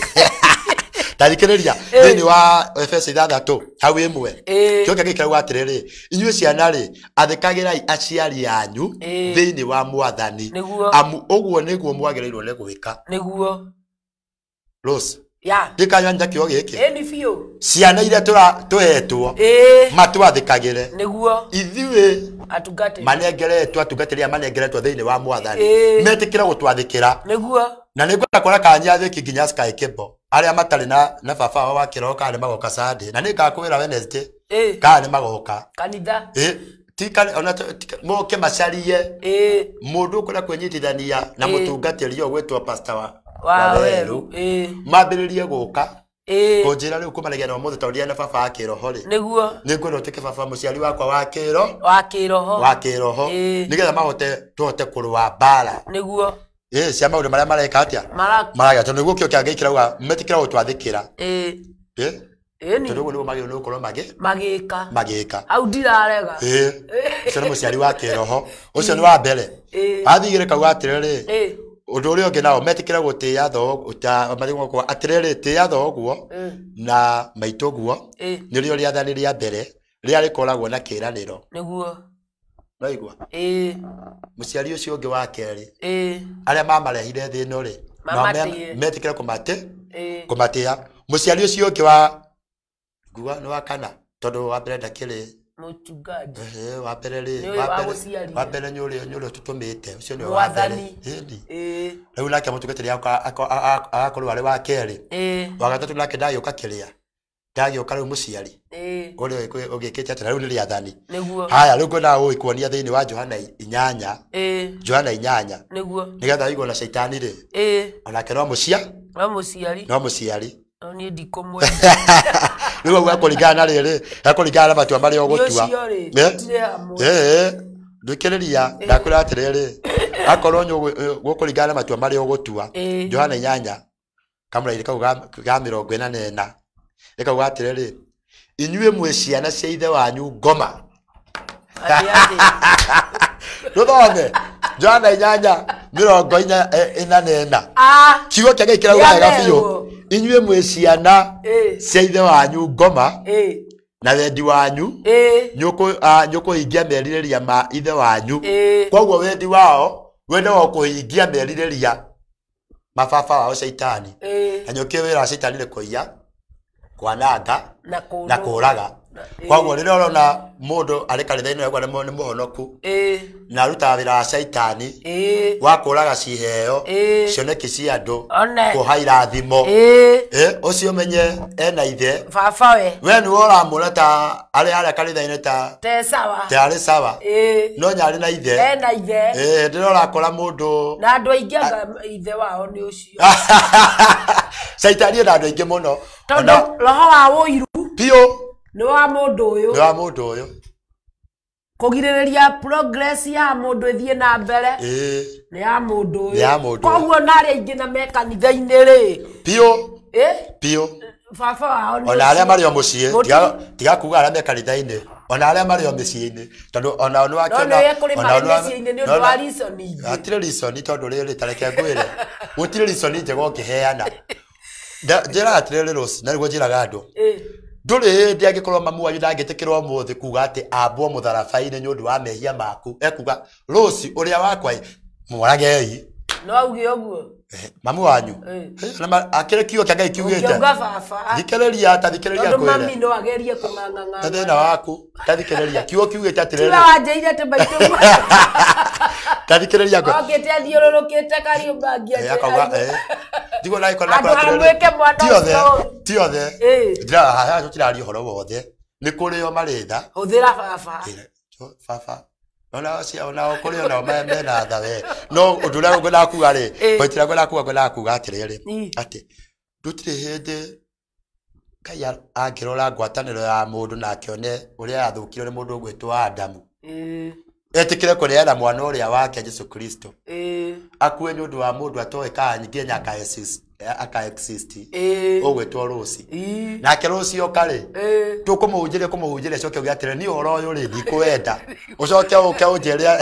Ta thikĩrĩria thĩinĩ wa Efeso 6 hau 1. Kĩo gĩkĩ kĩrauga atĩrĩrĩ, inyuĩ ciana rĩ, athĩkagĩrai aciari anyu thĩinĩ wa Mwathani. Amu ũguo nĩguo mwagĩrĩirwo nĩ gwĩka. Nĩguo. Rose. Ya. Ndikanyanja kĩo gĩkĩ. Ĩni biũ. Ciana iria tũhetwo matwathĩkagĩre. Nĩguo. Ithuĩ atungatĩri manengeretwo atungatĩri manengeretwo thĩinĩ wa Mwathani. Metĩkĩra gũtwathĩkĩra. Nĩguo. Na nĩngwenda kuona kana nyathĩki nginya Sky Cable arĩa matarĩ na baba wao wa kĩroho kana nĩ magoka Sunday. Na nĩngakwĩra Wednesday kana nĩ magoka kanitha. Tika moke macarie mũndũ ũkwenda kwĩnyitithania na mũtungatĩri ũyũ gwĩtwo pastor Wa weru. Mambĩrĩrie gũka kũnjĩra rĩu kũmaragia na ũmũthĩ tondũ ndiarĩ na baba wa kĩroho rĩ. Nĩguo. Nĩngwenda ũtuĩke baba mũciari wakwa wa kĩro Wa kĩroho. Wa kĩroho. Nĩgetha mahote tũhote kũrũa mbara. Nĩguo. Cia maũndũ marĩa mareka atĩa? Maraga tondũ nĩguo kĩo kĩa Ngai kĩrauga metĩkĩra gũtwathĩkĩra. Tondũ ũguo nĩguo magĩrĩirwo nĩ gũkorwo Magĩka. Magĩka. Hau ndirarega. Ũcio nĩ mũciari wa kĩroho. Ũcio nĩ wa mbere. Athiĩ kauga atĩrĩrĩ. Ũndũ ũrĩa ũngĩ nao metĩkĩra gũtĩĩa thoguo atĩrĩrĩ tĩĩa thoguo na maitũguo nĩrĩo rĩathani rĩa mbere rĩrĩa rĩkoragwo na kĩĩranĩro. Nĩguo. Waigua? Mũciari ũcio ũngĩ wa kerĩ arĩa mamarehire thĩ ĩno rĩ metĩkĩra kũmatĩĩa. Mũciari ũcio ũngĩ wa ngua nĩ wa kana tondũ wa mbere ndakĩrĩ mũchungaji. Wa mbere rĩ wa mbere nĩ ũrĩa ũtũtũmĩte ũcio nĩwe wa mbere. Rĩu nake mũtungatĩri agakorwo arĩ wa kerĩ. Wa gatatũ nake ndagĩũka kĩrĩa ndagĩũka rĩu mũciari ũrĩa ũgĩkĩte atĩ rĩu nĩ rĩathani. Haya rĩu ngwendaga gũgĩkuonia thĩinĩ wa Johana 8. Johana 8. Nĩguo. Nĩgetha ũigue na caitani rĩ onake no mũciari. No mũciari. No niĩ ndikũmwenda. Rĩu ũguo ekũringana na rĩrĩ ekũringana na matua marĩa ũgũtua. Thikĩrĩria ndakwĩra atĩrĩrĩ akorwo gũkũringana na matua marĩa ũgũtua. Johana 8 kamũraini kau ga 44 ĩkauga atĩrĩrĩ inyuĩ mwĩ ciana cia ithe wanyu ngoma. Rũthome Johana 8 44. Kiugo kĩa Ngai kĩrauga wega biũ. Inyuĩ mwĩ ciana cia ithe wanyu ngoma na wendi wanyu nĩũkũhingia merirĩria ma ithe wanyu. Koguo wendi wao wenda wa kũhingia merirĩria ma baba wao caitani. Na nĩũkĩũĩ wĩra wa caitani nĩ kũiya, kwananga na kũraga. Koguo rĩrĩa ũrona mũndũ arĩ kanitha-inĩ ũraigua nĩ mũhonoku na arutaga wĩra wa caitani wa kũraga ciheo cioneki cia andũ kũha irathimo ũcio menye ena ithe baba we. We nĩwe ũramwona ta arĩ harĩa kanitha-inĩ ta arĩ sawa no nya arĩ na ithe. Ena ithe. Rĩrĩa ũrakora mũndũ na andũ aingĩ anga ithe wao nĩ ũcio. Caitani ena andũ aingĩ mũno tondũ roho wa ũiru biũ nĩ wa mũndũ ũyũ. Nĩ wa mũndũ ũyũ. Kũgirĩrĩria progress ya mũndũ ĩthiĩ na mbere nĩ ya mũndũ ũyũ. Koguo na arĩa aingĩ na me kanitha-inĩ rĩ biũ biũ baba wao nĩ ona arĩa marĩ o mũciĩ tiga kuga arĩa me kanitha-inĩ ona arĩa marĩ o mĩciĩ-inĩ tondũ onao nĩ wakĩona no nĩ kũrĩ marĩ mĩciĩ-inĩ nĩ ũndũ wa reason ingĩ. Hatirĩ reason tondũ rĩrĩ ta reke ngwĩre gũtirĩ reason njega ũngĩheana. Njĩraga atĩrĩrĩ Rose na nĩguo njĩraga andũ ndũrĩ hĩndĩ angĩkorwo mamu wanyu ndangĩtĩkĩrwo ũmũthĩ kuga atĩ ambwo mũtharaba-inĩ nĩ ũndũ wa mehia maku ekuga Rose ũrĩa wakwa mwaragei. No auge ũguo mamu wanyu akĩrĩ kiugo kĩa Ngai kiugĩte ũngĩauga baba thikĩrĩria ta thikĩrĩria tondũ ngwĩre mami no agerie kũng'ang'ang'a ta thĩna waku ta thikĩrĩria kiugo kiugĩte atĩrĩrĩ tiwe wanjĩire atĩ maitũ ta thikĩrĩria ngwĩre okĩte athiũrũrũkĩte Kariũmbangi atĩ akauga ndigwo na Andũ amwĩke mwana ũcio. ti othe haha tũtiraria ũhoro wothe nĩ kũrĩ o marĩ tha hũthĩra baba baba onao kũrĩ onao mena tha we no ũndũ ũrĩa ngwendaga kuga rĩ point ĩrĩa ngwendaga kuga atĩrĩrĩ atĩ ndũtirĩ hĩndĩ Ngai angĩrora ngwatanĩro ya mũndũ na akĩone ũrĩa yathũkirio nĩ mũndũ ũgwĩtwo Adamu etĩkĩre kũneana mwana ũrĩa wake Jesu Kristo akue nĩ ũndũ wa mũndũ atoĩ kana nginya aka exist ũgwĩtwo Rose nake Rose oka rĩ tũkũmũhunjĩria kũmũhunjĩria coke uge atĩrĩ niĩ ũhoro ũyũ rĩ ndikwenda ũcoke ũke ũnjĩre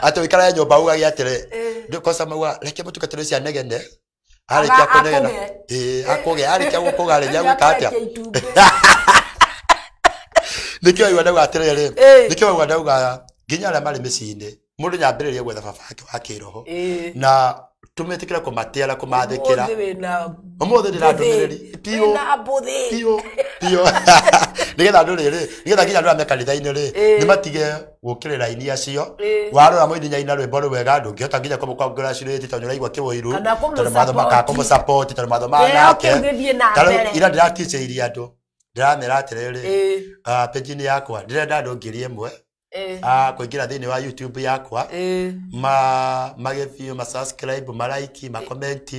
atĩ ũikare nyũmba ugage atĩrĩ kosa mauga reke mũtungatĩri ũcio anegene arĩkia kũnegena akũge arĩkia gũkũga rĩ nĩagwĩka atĩa nĩkĩo waigua ndauga atĩrĩrĩ nĩkĩo waigua ndauga nginya arĩa marĩ mĩciĩ-inĩ mũndũ nyambĩrĩrie gwetha baba wake wa kĩroho na tũmetĩkĩre kũmatĩa na kũmathĩkĩra ũmũthĩ ndĩna ndũmĩrĩri biũ biũ biũ nĩgetha andũ rĩrĩ nĩgetha nginya andũ arĩa me kanitha-inĩ rĩ nĩmatige gũkĩrĩra aini acio warora mũini nyaina rwĩmbo rwega ndũngĩhota nginya kũmũ-congratulate tondũ nĩũraigua kĩũiru tondũ mathomaga kũmũ-support tondũ mathomaga nake tarĩu ira ndĩratichĩirie andũ ndĩramera atĩrĩrĩ page-inĩ yakwa ndĩrenda andũ 1000 A kũingĩra thĩinĩ wa YouTube yakwa, ma magĩthiĩ ma subscribe, ma like, ma comment,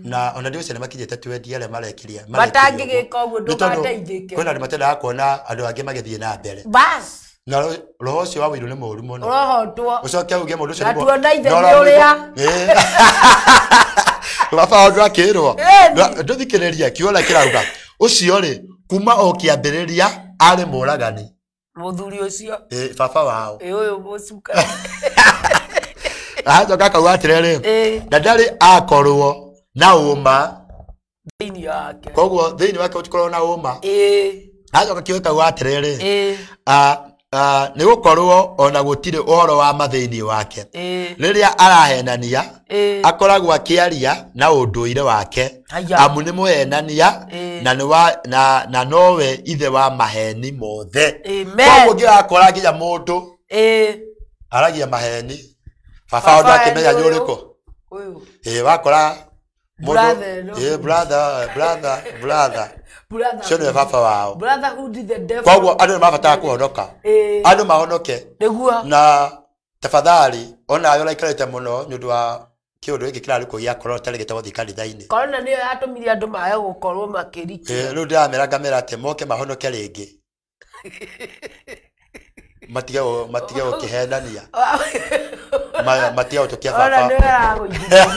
na ona ndĩ ũcio nĩ makinyĩte 20 arĩa marekiria. Matangĩgĩka ũguo ndũgateithĩke. Kwĩna andũ matendaga kuona andũ angĩ magĩthiĩ na mbere. Bas. Na roho ũcio wa wĩiru nĩ mũũru mũno. Ũrohotwo. Ũcoke uge mũndũ ũcio Na tuona ithe nĩ ũrĩa. Baba ũndũ akĩrwo. Ĩni. Ndũthikĩrĩria kiugo kĩrauga ũcio rĩ, kuma o kĩambĩrĩria arĩ mũragani. Mũthuri ũcio. Ĩ, baba wao. Ĩ, ũyũ mũcuka. Acoka akauga atĩrĩrĩ, na ndarĩ akorwo na ũma thĩinĩ wake. Koguo thĩinĩ wake gũtikorwo na ũma. Acoka kiugo kauga atĩrĩrĩ, nĩ gũkorwo ona gũtirĩ ũhoro wa ma thĩinĩ wake. Rĩrĩa arahenania, akoragwo akĩaria na ũndũire wake, Haya. amu nĩ mũhenania na nĩ wa na nowe ithe wa maheni mothe. Amen. Koguo ngĩrakora nginya mũndũ aragia maheni, baba Baba ũndũ akĩmenya nĩ nĩ ũyũ. ũrĩkũ. Ũyũ. Ĩ, wakora mũndũ Brother, no. Ĩ, brother, brother, brother. Brother. Ũcio nĩwe baba wao. Brotherhood the devil. Koguo andũ nĩ mabatara kũhonoka, andũ mahonoke. Na tafadhali, onawe ũraikarĩte mũno nĩ ũndũ wa kĩũndũ gĩkĩ kĩrarĩ kũ gĩa corona, ũtarĩgĩte gũthiĩ kanitha-inĩ. Corona nĩyo yatũmire andũ mage gũkorwo makĩrikĩra. Ĩ, rĩu ndĩramera ngamera atĩ moke mahonoke rĩngĩ, matige gũkĩhenania, matige gũtũkia Ona baba. nĩyo yaragũithia. No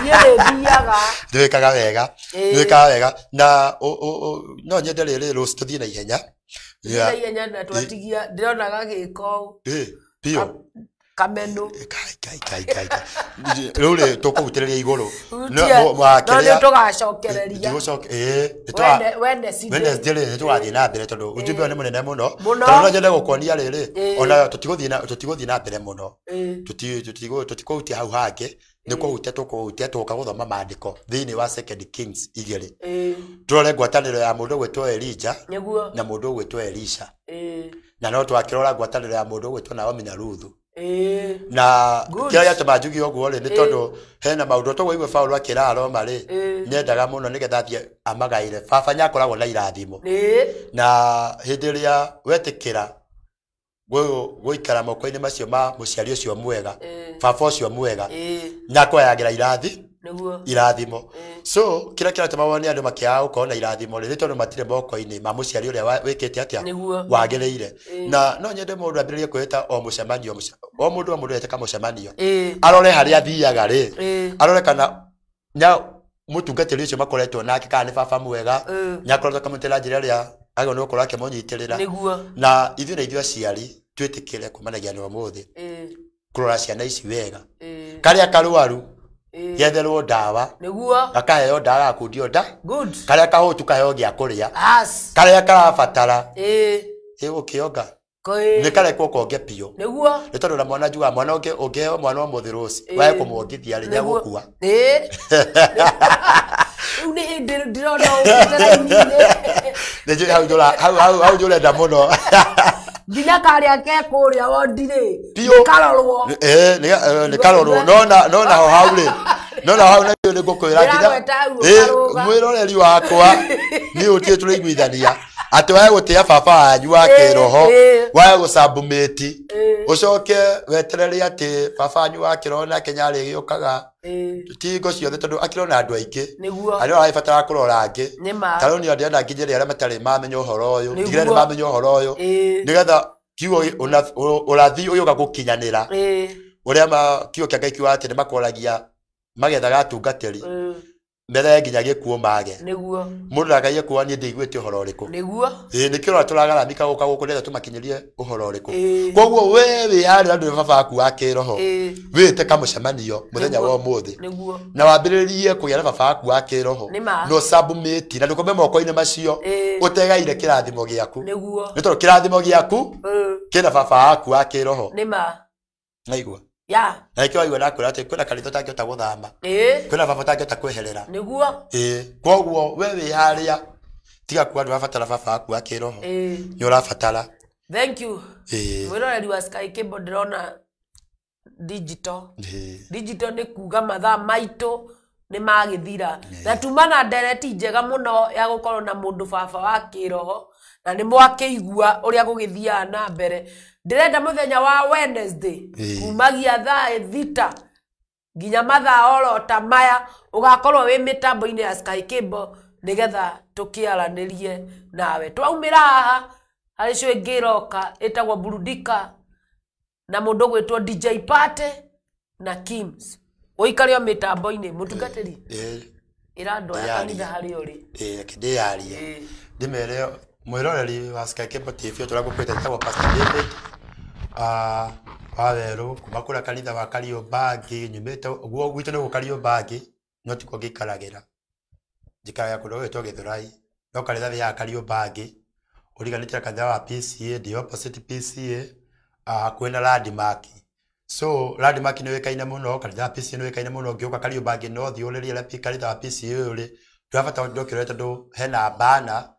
niĩ nĩ thiaga. Nĩwĩkaga wega. Nĩwĩkaga wega na no nyende rĩrĩ rũciũ tũthiĩ na ihenya. Na ihenya na twatigia ndĩrona gagĩko ũũ. Ĩ, biũ. Kameno. Kai, kai, kai, kai, kai. Rĩu rĩ, tũkũhutĩrĩria igũrũ. Hutia. No nĩ tũgacokereria. Ĩ. Wednesday. Wednesday rĩ, nĩtũgathiĩ na mbere tondũ ujumbe ũyũ nĩ mũnene mũno. Mũno. Tondũ no nyende gũkuonia rĩrĩ, ona tũtigũthiĩ na mbere mũno. Tũtikũhutia hau hangĩ, nĩ kũhutia tũkũhutia, tũgoka gũthoma maandĩko thĩinĩ wa Second Kings 2, tũrore ngwatanĩro ya mũndũ ũgwĩtwo Elijah na mũndũ ũgwĩtwo Elisha, na no twakĩrora ngwatanĩro ya mũndũ ũgwĩtwo Naomi na Ruthu. Na Good. kĩrĩa gĩatũma njuge ũguo rĩ, nĩ tondũ hena maũndũ toguo igue Paũlũ akĩra Aroma rĩ, nĩendaga mũno nĩgetha athiĩ amagaĩre baba nĩakoragwo na irathimo. Na hĩndĩ ĩrĩa wetĩkĩra gũikara moko-inĩ macio ma mũciari ũcio mwega, baba ũcio mwega, nĩakwayagĩra irathimo. So kĩrĩa kĩratũma wone andũ makĩaga gũkorwo na irathimo rĩ, nĩ tondũ matirĩ moko-inĩ ma mũciari ũrĩa wĩkĩte atĩa, wagĩrĩire. Na no nyende mũndũ ambĩrĩrie kwĩta o mũcemanio, o mũndũ ete kamũcemanio, arore harĩa athiaga rĩ, arore kana nya mũtungatĩri ũcio makoretwo nake kana nĩ baba mwega, nĩakoretwo akamũnyitĩrĩra njĩra ĩrĩa agĩrĩirwo nĩ gũkorwo akĩmũnyitĩrĩra. Na ithuĩ na ithuĩ aciari twĩtĩkĩre kumanagia na ũmũthĩ kũrora ciana ici wega, karĩa karwaru getherwo ndawa, gakaheo ndawa, gakundio nda, karĩa kahũtu kaheo gĩa kũrĩa, karĩa karabatara ĩgũkĩonga nĩ karekwo konge biũ, nĩ tondũ na mwana njugaga mwana ũngĩheo mwana ũmũthĩ, rũci wae kũmwongithia rĩ, nĩegũkua. Rĩu nĩ hĩndĩ ndĩrona ũkĩte raini-inĩ. Nĩ njũĩ hau hau njũrenda mũno. Nginya karĩa ke kũrĩa wondi-rĩ, Biũ. karorwo. Nĩ karorwo, no naho hau rĩ, no naho hau nayo nĩ ngũkwĩra nginya Ndĩragweta hau ũkarũga. Mwĩroreri wakwa, nĩ ũtie tũraiguithania atĩ wae gũtĩa baba wanyu wa kĩroho, wae gũcambumĩti, ũcoke weterere atĩ baba wanyu wa kĩroho nake nĩarĩgĩũkaga, ti hingo ciothe, tondũ akĩrona andũ aingĩ arĩa aragĩbatara kũrora angĩ. Nĩ ma. Ta rĩu niĩ ndĩrenda nginyĩre arĩa matarĩ mamenya ũhoro ũyũ, ndigĩre nĩ mamenya ũhoro ũyũ, nĩgetha kiugo ũrathi ũyũ ũga gũkinyanĩra, ũrĩa ma kiugo kĩa Ngai kiugaga atĩ nĩ makoragia magethaga atungatĩri methae nginya gĩkuũ mage. Mũndũ ndakaige kuga niĩ ndĩiguĩte ũhoro ũrĩkũ. Ĩĩ, nĩkĩo ũrona tũragaramika gũka gũkũ nĩgetha tũmakinyĩrie ũhoro ũrĩkũ. Koguo we wĩ harĩa ndũrĩ baba waku wa kĩroho, wĩte kamũcemanio mũthenya wa ũmũthĩ na wambĩrĩrie kũgĩa na baba waku wa kĩroho, Nĩ ma. na ũcambumĩti na ndũkome moko-inĩ macio ũtegaire kĩrathimo gĩaku, nĩ tondũ kĩrathimo gĩaku kĩna baba waku wa kĩroho. Nĩ ma. Naigua? Ya. Na nĩkĩo waigua nakwĩra atĩ kwĩna kanitha ũtangĩhota gũthama, kwĩna baba ũtangĩhota kweherera. Ĩĩ, koguo we wĩ harĩa, tiga kuga ndũrabatara baba waku wa kĩroho, nĩ ũrabatara. Thank you. Mwĩroreri wa Sky Cable, ndĩrona digital. Digital nĩ kuga mathaa maitũ nĩ magĩthira, na tuma na ndereti njega mũno ya gũkorwo na mũndũ baba wa kĩroho. Na Na nĩ mwakĩigua ũrĩa gũgĩthiaga na mbere. Ndĩrenda mũthenya wa Wednesday kumagia thaa 6 nginya mathaa oro ta maya ũgakorwo wĩ mĩtambo-inĩ ya Sky Cable nĩgetha tũkĩaranĩrie nawe. Twaumĩra haha harĩ show ĩngĩ ĩroka ĩtagwo Burudika na mũndũ ũgwĩtwo DJ Pate na Kims. Ũikare o mĩtambo-inĩ mũtungatĩri. Ĩra andũ aya kanitha harĩa ũrĩ. Reke ndĩyarie. Ndĩmere mwĩroreri wa Sky Cable TV tũrĩa ngũkwĩta njĩtagwo Pastor David wa Werũ kuma kũrĩa kanitha wa Kariobangi nyumĩte guo gwitũ nĩ Kariobangi no tikuo ngĩikaragĩra. Njikaraga kũndũ gũgwĩtwo Gĩthũrai no kanitha thiaga Kariobangi ũriganĩtie na kanitha wa PCA ndĩ opposite PCA hakuhĩ na Landmark. So Landmark nĩ ũĩkaine mũno, kanitha wa PCA nĩ ũĩkaine mũno. Ũngĩũka Kariobangi no ũthiĩ ũrĩrie ũrĩa kanitha wa PCA ũrĩ. Ndũrabatara ndũkĩrore tondũ hena bana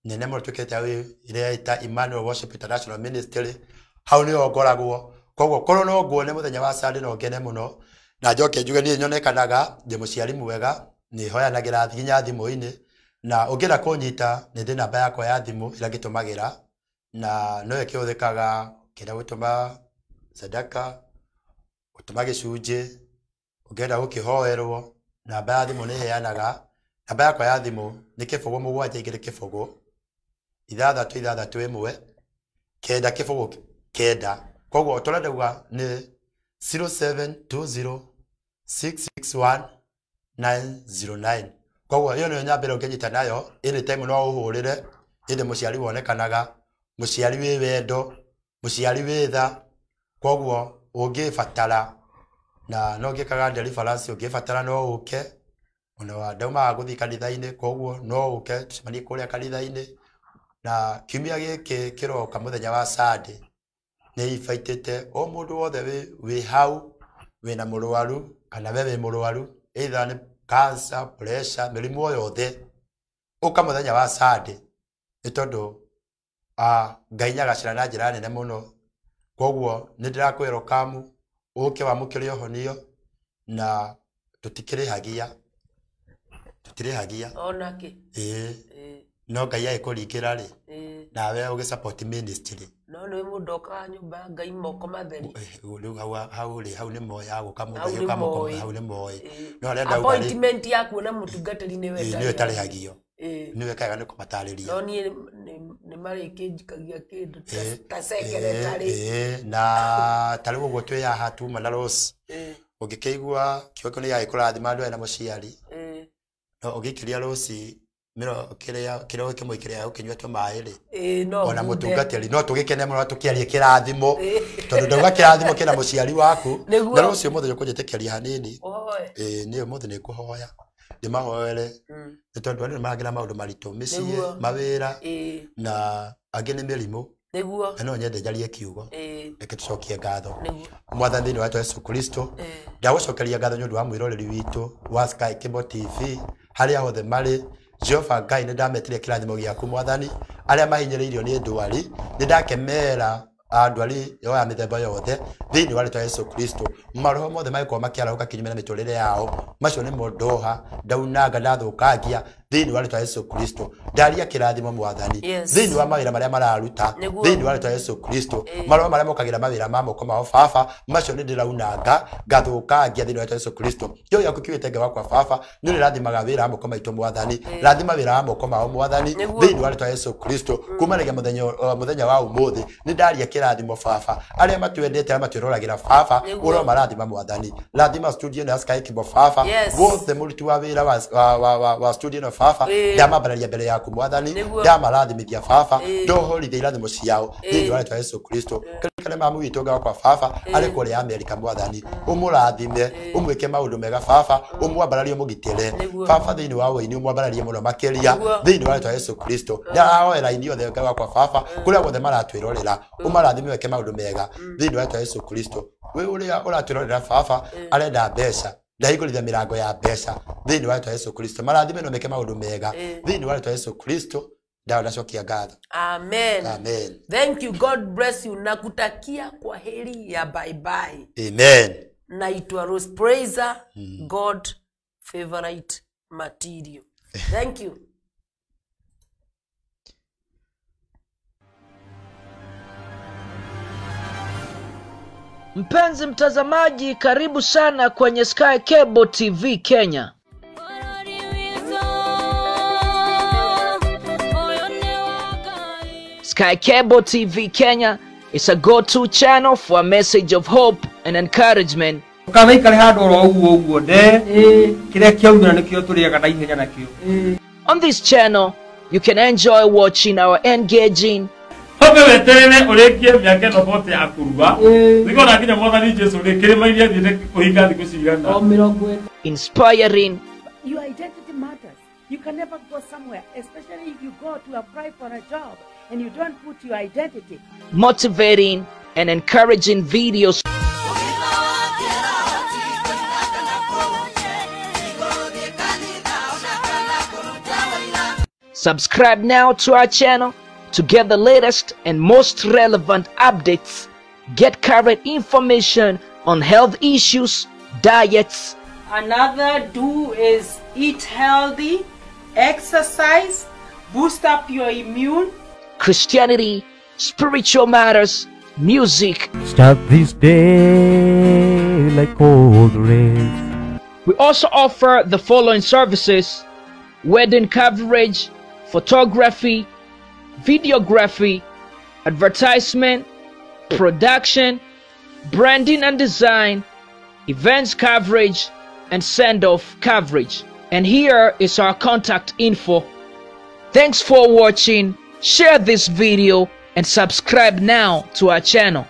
nene mũno twĩkĩrĩte ĩrĩa ĩta Emmanuel Worship International Ministry. Hau nĩho ngoragwo. Koguo korwo no nguone mũthenya wa Sunday no ngene mũno na njoke njuge niĩ nyonekanaga ndĩ mũciari mwega, nĩ hoyanagĩra nginya thimũ-inĩ na ũngĩenda kũnyita nĩ ndĩ namba yakwa ya thimũ ĩrĩa ngĩtũmagĩra na no ĩkĩhũthĩkaga ũkĩenda gũtũma sadaka, gũtũma gĩcunjĩ, ũngĩenda gũkĩhoerwo, namba ya thimũ nĩ heanaga. Namba yakwa ya thimũ nĩ 0 7 2 0 6 6 1 9 0 9. Koguo tũrenda kuga nĩ 0720 661 909. Koguo ĩyo nĩyo namba ĩrĩa ũngĩnyita nayo anytime no ũhũrĩre. Ĩndĩ mũciari wonekanaga, mũciari wĩ wendo, mũciari wĩ tha. Koguo ũngĩbatara na no ngĩkaga deliverance, ũngĩbatara no ũke ona ndaumaga gũthiĩ kanitha-inĩ, koguo no ũke tũcemanie kũrĩa kanitha-inĩ. Na kiumia gĩkĩ kĩroka mũthenya wa Sunday nĩ ibaitĩte o mũndũ wothe wĩ hau wĩna mũrwaru kana we wĩ mũrwaru either nĩ cancer, pressure, mĩrimũ o yothe, ũka mũthenya wa Sunday nĩ tondũ Ngai nĩagacĩra na njĩra nene mũno. Koguo nĩ ndĩrakwĩra ũkamu ũke wamũkĩre ũhonio na tũtikĩrĩhagia onake. No Ngai agĩkũringĩra rĩ nawe ũgĩ support ministry. No nĩ mũndũ okaga nyũmba ya Ngai moko matheri. Rĩu hau rĩ hau nĩ moĩ agũka mũndũ agĩũka moko hau nĩ moĩ. No arĩa ndauga rĩ appointment yaku na mũtungatĩri nĩwe ĩtarĩhagio. Nĩwe kaega nĩ kũmatarĩria. No niĩ nĩ marĩkĩnjikagia kĩndũ ta secretary. Na ta rĩu ũguo twĩ haha tuma na Rose. Ũngĩkĩigua kiugo kĩu nĩ gĩagĩkũrathima andũ ena mũciari. No ũngĩikĩria Rose kĩrĩa ũkĩmũikĩria ũkĩnyua tũmaĩ rĩ ona mũtungatĩri no tũgĩkene mũno tũkĩarie kĩrathimo tondũ ndauga kĩrathimo kĩna mũciari waku. Na rũciũ mũthenya ũkũnjĩtĩkĩria hanini. Niĩ ũmũthĩ nĩ ngũhoya ndĩmahoere nĩ tondũ andũ nĩmaragera maũndũ maritũ mĩciĩ, mawĩra na angĩ nĩ mĩrimũ. Na no nyende njarie kiugo reke tũcokie ngatho Mwathani thĩinĩ wa Yesu Kristo. Ndagũcokeria ngatho nĩ ũndũ wa mwĩroreri witũ wa Sky Cable TV harĩa hothe marĩ. Jehova Ngai nĩ ndametire kĩrathimo gĩaku Mwathani. Arĩa mahinyĩrĩirio nĩ ndwari nĩ ndakemera ndwari ya mĩthemba yothe thĩinĩ wa rĩtwa Yesu Kristo. Maroho mothe magĩkorwo makĩarahũka kinyume na mĩtũrĩre yao macio nĩmo ndoha ndaunanga ndathũkangia thĩinĩ wa rĩtwa Yesu Kristo. Ndaria kĩrathimo Mwathani thĩinĩ wa mawĩra marĩa mararuta thĩinĩ wa rĩtwa Yesu Kristo. Maroho marĩa mokagĩra mawĩra ma moko mao baba macio nĩ ndĩraunanga ngathũkangia thĩinĩ wa rĩtwa Yesu Kristo. Kĩo gĩaku kiugĩte Ngai wakwa baba nĩ ũrĩrathimaga wĩra wa moko maitũ Mwathani. Rathima wĩra wa moko mao Mwathani thĩinĩ wa rĩtwa Yesu Kristo. Kumanagia mũthenya wa ũmũthĩ nĩ ndaria kĩrathimo baba. Arĩa matwendete arĩa matwĩroragĩra baba ũro marathima Mwathani. Rathima studio na Sky Cable baba wothe mũruti wa wĩra wa studio na baba ndamambararia mbere yaku Mwathani, ndamarathimithia baba ndohorithia irathimo ciao thĩinĩ wa rĩtwa Yesu Kristo. Kĩrĩkane mamu witũ Ngai wakwa baba arĩ kũrĩa Amerika Mwathani, ũmũrathime ũmwĩke maũndũ mega baba, ũmwambararie ũmũgitĩre baba thĩinĩ wa ũini, ũmwambararie mũno makĩria thĩinĩ wa rĩtwa Yesu Kristo. Ndĩrahoera aini othe Ngai wakwa baba kũrĩa guothe maratwĩrorera ũmarathime wĩke maũndũ mega thĩinĩ wa rĩtwa Yesu Kristo. We ũrĩa ũratwĩrorera baba arenda mbeca ndahingũrithia mĩrango ya mbeca thĩinĩ wa rĩtwa Yesu Kristo. Marathime no meke maũndũ mega thĩinĩ wa rĩtwa Yesu Kristo. Ndacokia ngatho. Amen. Amen. Thank you. God bless you. Nakutakia kwa heri ya bye bye. Amen. Naitwa Rose Praiser, God favorite material. Thank you. Mpenzi mtazamaji, karibu sana kwenye Sky Cable TV Kenya. Bũrũri witũ ũyũ nĩ wa Ngai. Sky Cable TV Kenya is a go-to channel for a message of hope and encouragement. Ũkanaikare handũ oro ũguo ũguo nde kĩrĩa kĩaumĩra nĩkĩo tũrĩaga na ihenya nakĩo. On this channel, you can enjoy watching our engaging, Hombe weterere ũrĩkie mĩaka ĩno bote ya kũrua nĩkona nginya mwathani Jesu rĩ kĩrĩma-inĩ athiĩte kũhinga thikũ cigana. inspiring, Your identity matters. You can never go somewhere, especially if you go to apply for a job and you don't put your identity. motivating, and encouraging videos. Subscribe now to our channel to get the latest and most relevant updates. Get current information on health issues, diets, Another do is eat healthy, exercise, boost up your immune. Christianity, spiritual matters, music. Start this day like all the rest. We also offer the following services: wedding coverage, photography, videography, advertisement, production, branding and design, events coverage, and send-off coverage. And here is our contact info. Thanks for watching. Share this video and subscribe now to our channel.